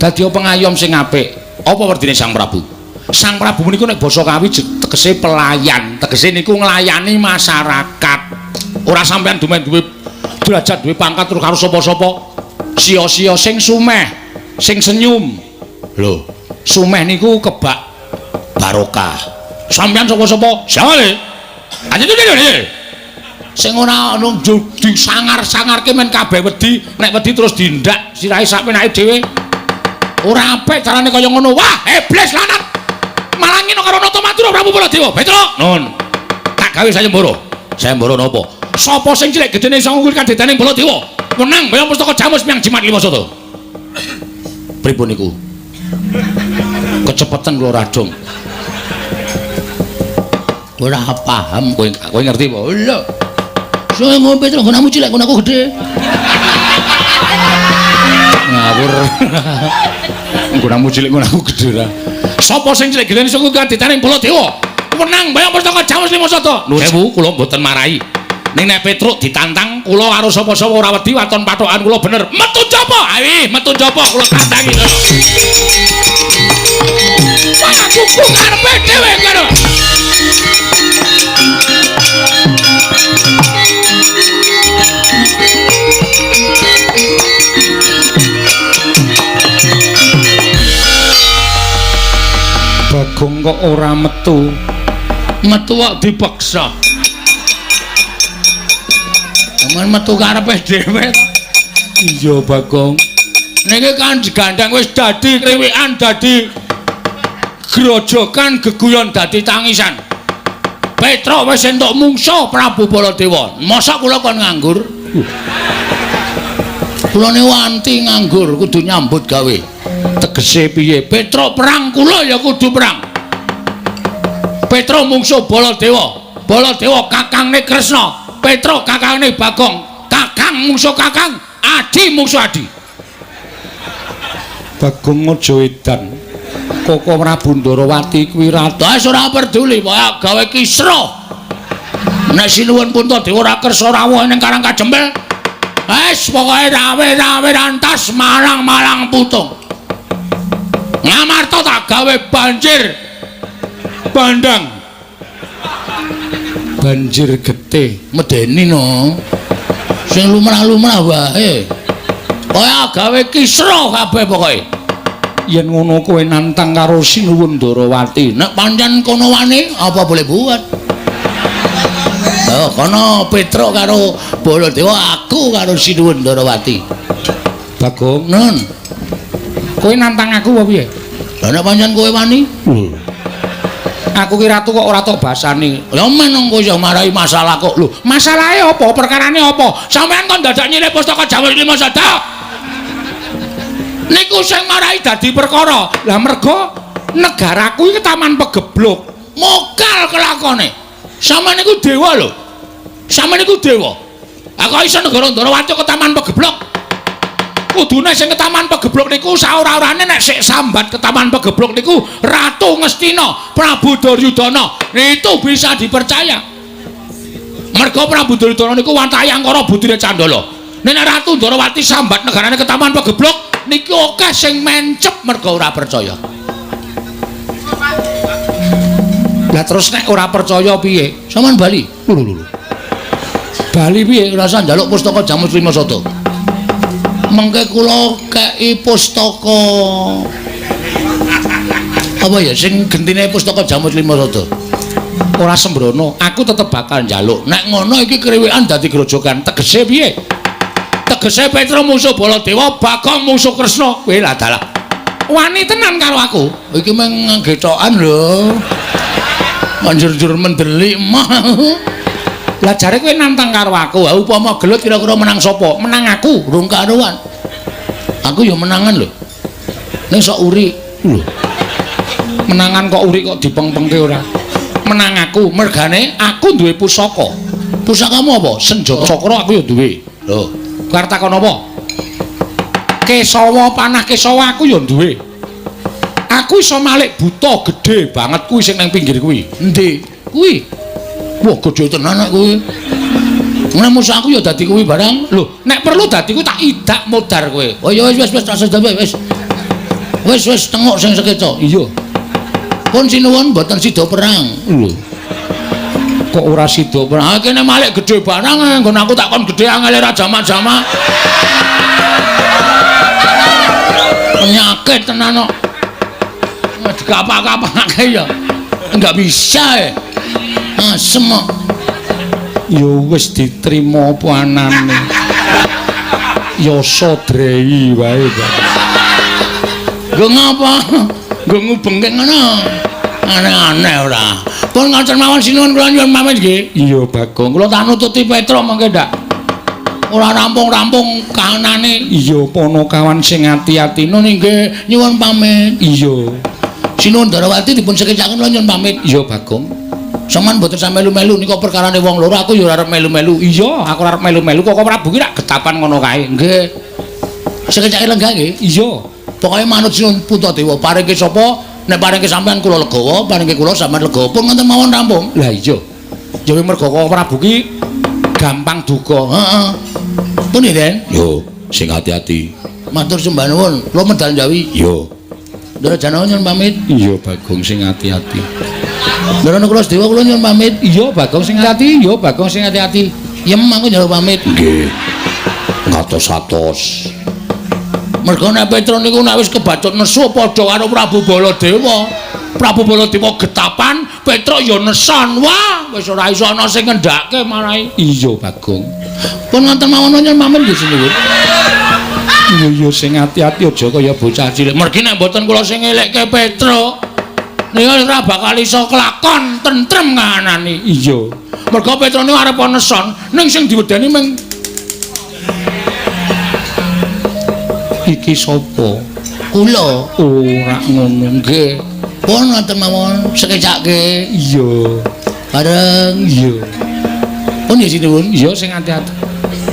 Dadi pengayom sing apik. Apa werdine Sang Prabu? Sang Prabu niku nek basa Kawi tegese pelayan, tegese niku nglayani masyarakat. Ora sampeyan dumen duwe derajat, duwe pangkat terus karo sapa-sapa. Sia-sia sing sumeh, sing senyum. Lho, sumeh niku kebak barokah. Sampeyan sapa-sapa? Sale. Sing ora ono disangar-sangarke men kabeh wedi, nek wedi terus dindak sirahe sak penake dhewe. Ora apik carane kaya ngono. Wah, iblis lanat. Malah ngene karo Nata Madura Prabu Baladewa. Petruk, nun. Tak gawe sayembara. Sayembara napa? Sapa sing cilik gedene iso ngukur kadedane Baladewa? Menang bayang pustaka jamus miang jimat lima sata. Pripun niku? Kecepetan kula radong. Ora paham kowe, kowe ngerti apa? Lho. Sing ngombe Petruk nggonamu cilik nggonaku gedhe. Ngawur. Nggonamu cilik nggonaku gedhe ra. Sapa sing cilik gedene iso kadetane Baladewa? Menang bayang pustaka jamus lima sata. Nuwun sewu kula mboten marahi. Ning nek Petruk ditantang kula karo sapa-sapa ora wedi waton pathokan kula bener. Metu jaba. Ayo metu jaba kula tantangi. Wah, kuku karepe dhewe kono. Bagong kok ora metu. Metu kok dipaksa. Aman metu karepe dhewe to. Iya, Bagong. Niki kan digandang wis dadi kriwikan, dadi grojokan, geguyon dadi tangisan. Petruk wis entuk mungsuh Prabu Baladewa. Mosok kula kon nganggur? Kula niku anti nganggur, kudu nyambut gawe. Tegese piye? Petruk perang, kula ya kudu perang. Petruk mungsuh Baladewa. Baladewa kakangne Kresna, Petruk kakangne Bagong. Kakang mungsuh kakang, adi mungsuh adi. Bagong aja edan. Koko Prabu Ndarawati kuwi ratu. Wis ora peduli, pokoke gawe kisruh. Nek Sinuwun Puntadewa ora kersa rawuh ning Karang Kajempel, wis pokoke rawe-rawe rantas malang-malang putung. Ngamarta tak gawe banjir bandang. Banjir getih medeni no. Sing lumrah-lumrah wae. Pokoke gawe kisruh kabeh pokoke. Yen ngono kowe nantang karo Sinuwun Ndarawati. Nek pancen kono wani apa boleh buat. Oh, kono Petruk karo Baladewa, aku karo Sinuwun Ndarawati. Bagong, nun. Kowe nantang aku apa piye? Lah nek pancen kowe wani? Aku ki ratu kok ora tok basani. Lah men kowe iso marai masalah kok. Lho, masalahe apa? Perkarane apa? Sampeyan kon dadak nyilih pustaka Jawa Lima Sada. Niku sing marai dadi perkara. Lah mergo negaraku iki taman pegebluk. Mokal kelakone. Sampeyan niku dewa lho. Sampeyan niku dewa. Aku iso negara Ndarawati ke taman pegebluk. Kudune sing ke taman pegebluk niku saora-orane nek sik sambat ke taman pegebluk niku Ratu Ngastina, Prabu Duryudana. Itu bisa dipercaya. Mergo Prabu Duryudana niku wantahe angkara budine Candala. Nek Ratu Ndarawati sambat negarane ke taman pegebluk niki akeh sing mencep mergo ora percaya. Lah terus nek ora percaya piye? Sampeyan bali. Lho lho lho. Bali piye? Rasa njaluk pustaka Jamus Lima Sada. Mengke kula kei pustaka apa ya sing gentine pustaka Jamus Lima Sada. Ora sembrono, aku tetep bakal njaluk. Nek ngono iki kriwikan dadi grojogan. Tegese piye? Tegese Petro musuh Baladewa, Bagong musuh Kresna. Kowe lah dalah. Wani tenan karo aku. Iki mung gethokan lho. Manjur-jur mendelik mah. Lah jare kowe nantang karo aku. Ha upama gelut kira-kira menang sapa? Menang aku, rung karuan. Aku ya menangan lho. Ning sok uri. Lho. Menangan kok uri kok dipengpengke ora? Menang aku, mergane aku duwe pusaka. Pusakamu apa? Senjata cakra aku ya duwe. Lho, arep takon apa? Kesawa panah kesawa aku ya duwe. Aku iso malik buta gedhe banget kuwi sing nang pinggir kuwi. Endi? Kuwi. Wah, gedhe tenan nek kuwi. Nek musuh aku ya dadi kuwi barang. Lho, nek perlu dadi kuwi tak idak modar kowe. Oh ya wis wis wis tak sedhe wis. Wis wis tengok sing sekeca. Iya. Pun sinuwun mboten sida perang. Lho. Kok ora sida perang? Ha kene malik gedhe barang nggon aku tak kon gedhe angele ra jamak-jamak. Penyakit tenan kok. Dikapak-kapake ya. Enggak bisa e. Asem kok. Ya wis diterima apa anane. Yasa drei wae. Nggo ngapa? Nggo ngubengke ngono. Aneh-aneh ora. Pun ngoten mawon sinuwun kula nyuwun pamit nggih. Iya Bagong, kula tak nututi Petro mengke ndak. Ora rampung-rampung kahanane. Iya Panakawan sing ati-ati nun nggih nyuwun pamit. Iya. Sinuwun Darawati dipun sekecaken kula nyuwun pamit. Iya Bagong. Sampeyan mboten sampe melu-melu nika perkarane wong loro, aku ya ora arep melu-melu. Iya, aku ora arep melu-melu kok Prabu ki rak getapan ngono kae. Nggih. Sekecake lenggah nggih. Iya. Pokoke manut Sinuwun Puntadewa, paringke sapa nek paringke sampean kula legawa, paringke kula sampean legawa. Pun ngoten mawon rampung. Lah iya. Ya mergo kok Prabu ki gampang duka. Heeh. Pun nggih, Den. Yo, sing ati-ati. Matur sembah nuwun. Kula medal njawi. Yo. Ndara Janaka nyuwun pamit. Iya, Bagong sing ati-ati. Ndara Nakula Sedewa kula nyuwun pamit. Iya, Bagong sing ati-ati. Iya, Bagong sing ati-ati. Yem aku njaluk pamit. Nggih. Ngatos-atos. Mergo nek Petro niku nek wis kebacut nesu padha karo Prabu Baladewa. Prabu Baladewa getapan, Petro ya neson. Wah, wis ora iso ana sing ngendhake marai. Iya, Bagong. Pun ngoten mawon nyuwun pamit nggih sinuwun. Iya iya sing ati-ati aja kaya bocah cilik. Mergi nek mboten kula sing ngelekke Petro, niku ora bakal iso kelakon tentrem kahanane. Iya. Mergo Petro niku arep neson, ning sing diwedeni mung iki sapa? Kula. Ora ngono nggih. Pun ngoten mawon sekecake. Iya. Bareng iya. Pun nggih sinuwun. Iya sing ati-ati.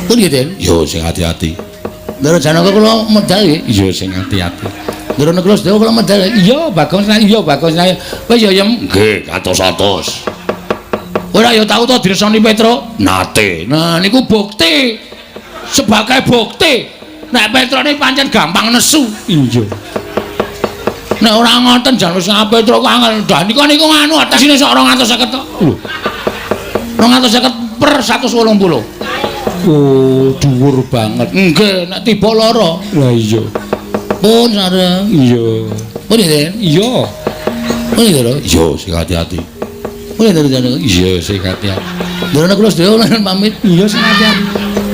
Pun nggih, Den. Iya sing ati-ati. Ndara Janaka kula medal nggih. Iya sing ati-ati. Ndara Nakula Sedewa kula medal. Iya Bagong seneng. Iya Bagong seneng. Wis ya Yem. Nggih, katos-atos. Ora ya tau to diresoni Petro? Nate. Nah niku bukti. Sebagai bukti nek Petro ini pancen gampang nesu. Iya. Nek ora ngoten jan wis Petro kok angel. Dah niku niku nganu atesine sok 250 to. Lho. 250 per 180. Oh, dhuwur banget. Nggih, nek tiba lara. Lah iya. Pun sareng. Iya. Pun nggih, Den. Iya. Pun nggih lho. Iya, sing ati-ati. Pun nggih lho. Iya, sing ati-ati. Ndara kula sedaya pamit. Iya, sing ati-ati.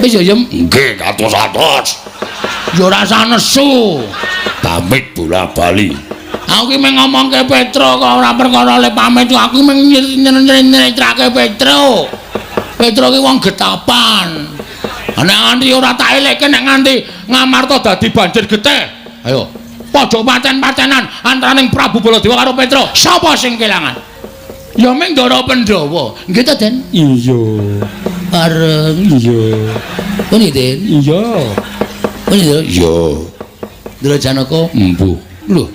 Wis ya, Yem. Nggih, katos-atos. Ya ora usah nesu. Pamit bola-bali. Aku ki mung ngomongke Petro kok ora perkara le pamit, aku mung nyeritrake Petro. Petro ki wong getapan. Nek nganti ora tak elekke nek nganti Ngamarta dadi banjir getih. Ayo, padha paten-patenan antaraning Prabu Baladewa karo Petro. Sapa sing kelangan? Ya mung Ndara Pandhawa. Nggih ta, Den? Iya. Bareng iya. Pun nggih, Den? Iya. Pun nggih? Iya. Ndara Janaka embuh. Lho.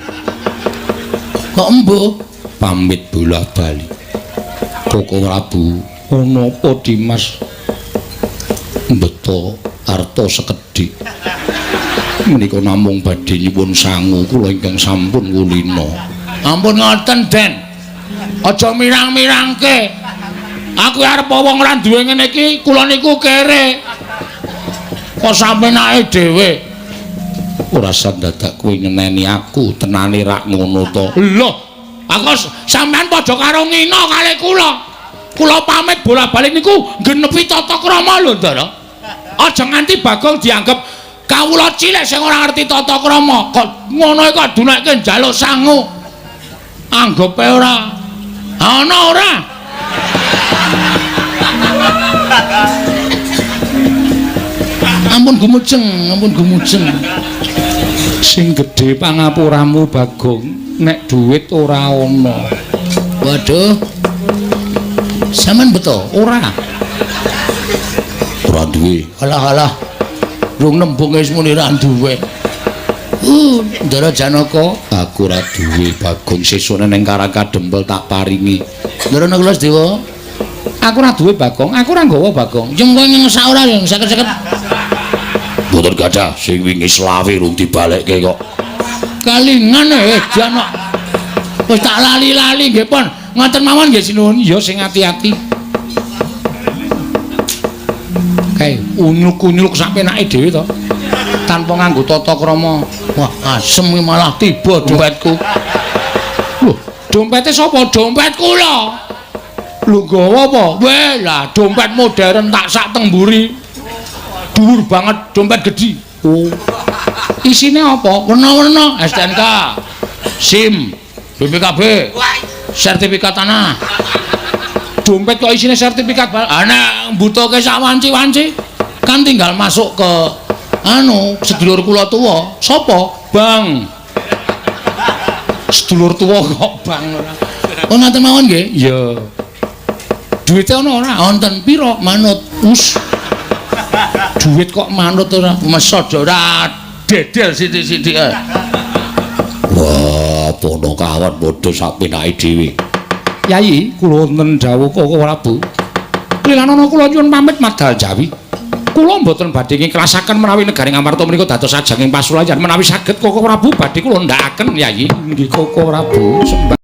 Kok embuh? Pamit bola-bali. Koko Prabu, ana apa Dimas? Mbeto arta sekedhik. Menika namung badhe nyuwun sangu kula ingkang sampun kulina. Ampun ngoten, Den. Aja mirang-mirangke. Aku arep wong ora duwe ngene iki, kula niku kere. Kok sampenake dhewe. Ora usah dadak kowe nyeneni aku, tenane rak ngono to. Lho, Aku sampean padha karo ngina kalih kula. Kula pamit bola-balik niku genepi tata krama lho, Ndara. Aja nganti Bagong dianggep kawula cilik sing ora ngerti tata krama. Kok ngono kok dunekke njaluk sangu. Anggepe ora. Ana ora? Ampun gumujeng, ampun gumujeng. Sing gedhe pangapuramu Bagong, nek duit ora ana. Waduh. Sampeyan beto ora? Ora duwe. Alah alah. Rung nembung wis muni ra duwe. Ndara Janaka, aku ora duwe Bagong, sesuk neng Karangkadempel tak paringi. Ndara Nakula Dewa, aku ora duwe Bagong, aku ora nggawa Bagong. Jeng kowe ngesak ora yang seket-seket. Mboten gadah, sing wingi selawe rung dibalekke kok. Kalingan jan kok. Wis tak lali-lali nggih pun. Ngoten mawon nggih sinuwun. Ya sing ati-ati. Kae unyuk-unyuk sak penake dhewe to. Tanpa nganggo tata krama. Wah, asem iki malah tiba dompetku. Lho, dompete sapa? Dompet kula. Lho nggawa apa? Weh, lah dompet modern tak sak teng mburi. Dhuwur banget, dompet gedhi. Oh. Isine apa? Werna-werna, STNK, SIM, BPKB, sertifikat tanah. Dompet kok isine sertifikat? Ana mbutuhke sak wanci-wanci kan tinggal masuk ke anu sedulur kula tuwa. Sapa? Bang. Sedulur tuwa kok bang ora. Oh ngaten mawon nggih? Iya. Duite ana ora? Wonten pira? Manut. Us. Duit kok manut ora? Mesod ora dedel sithik-sithik. Wah, Ponokawan padha sak penake dhewe. Yayi, kula wonten dawuh Koko Prabu. Lilanana kula nyuwun pamit madal Jawi. Kula mboten badhe ngiklasaken menawi negari Ngamarta menika dados ajanging pasulayan. Menawi saged Koko Prabu badhe kula ndhakaken, Yayi. Nggih Koko Prabu, sembah.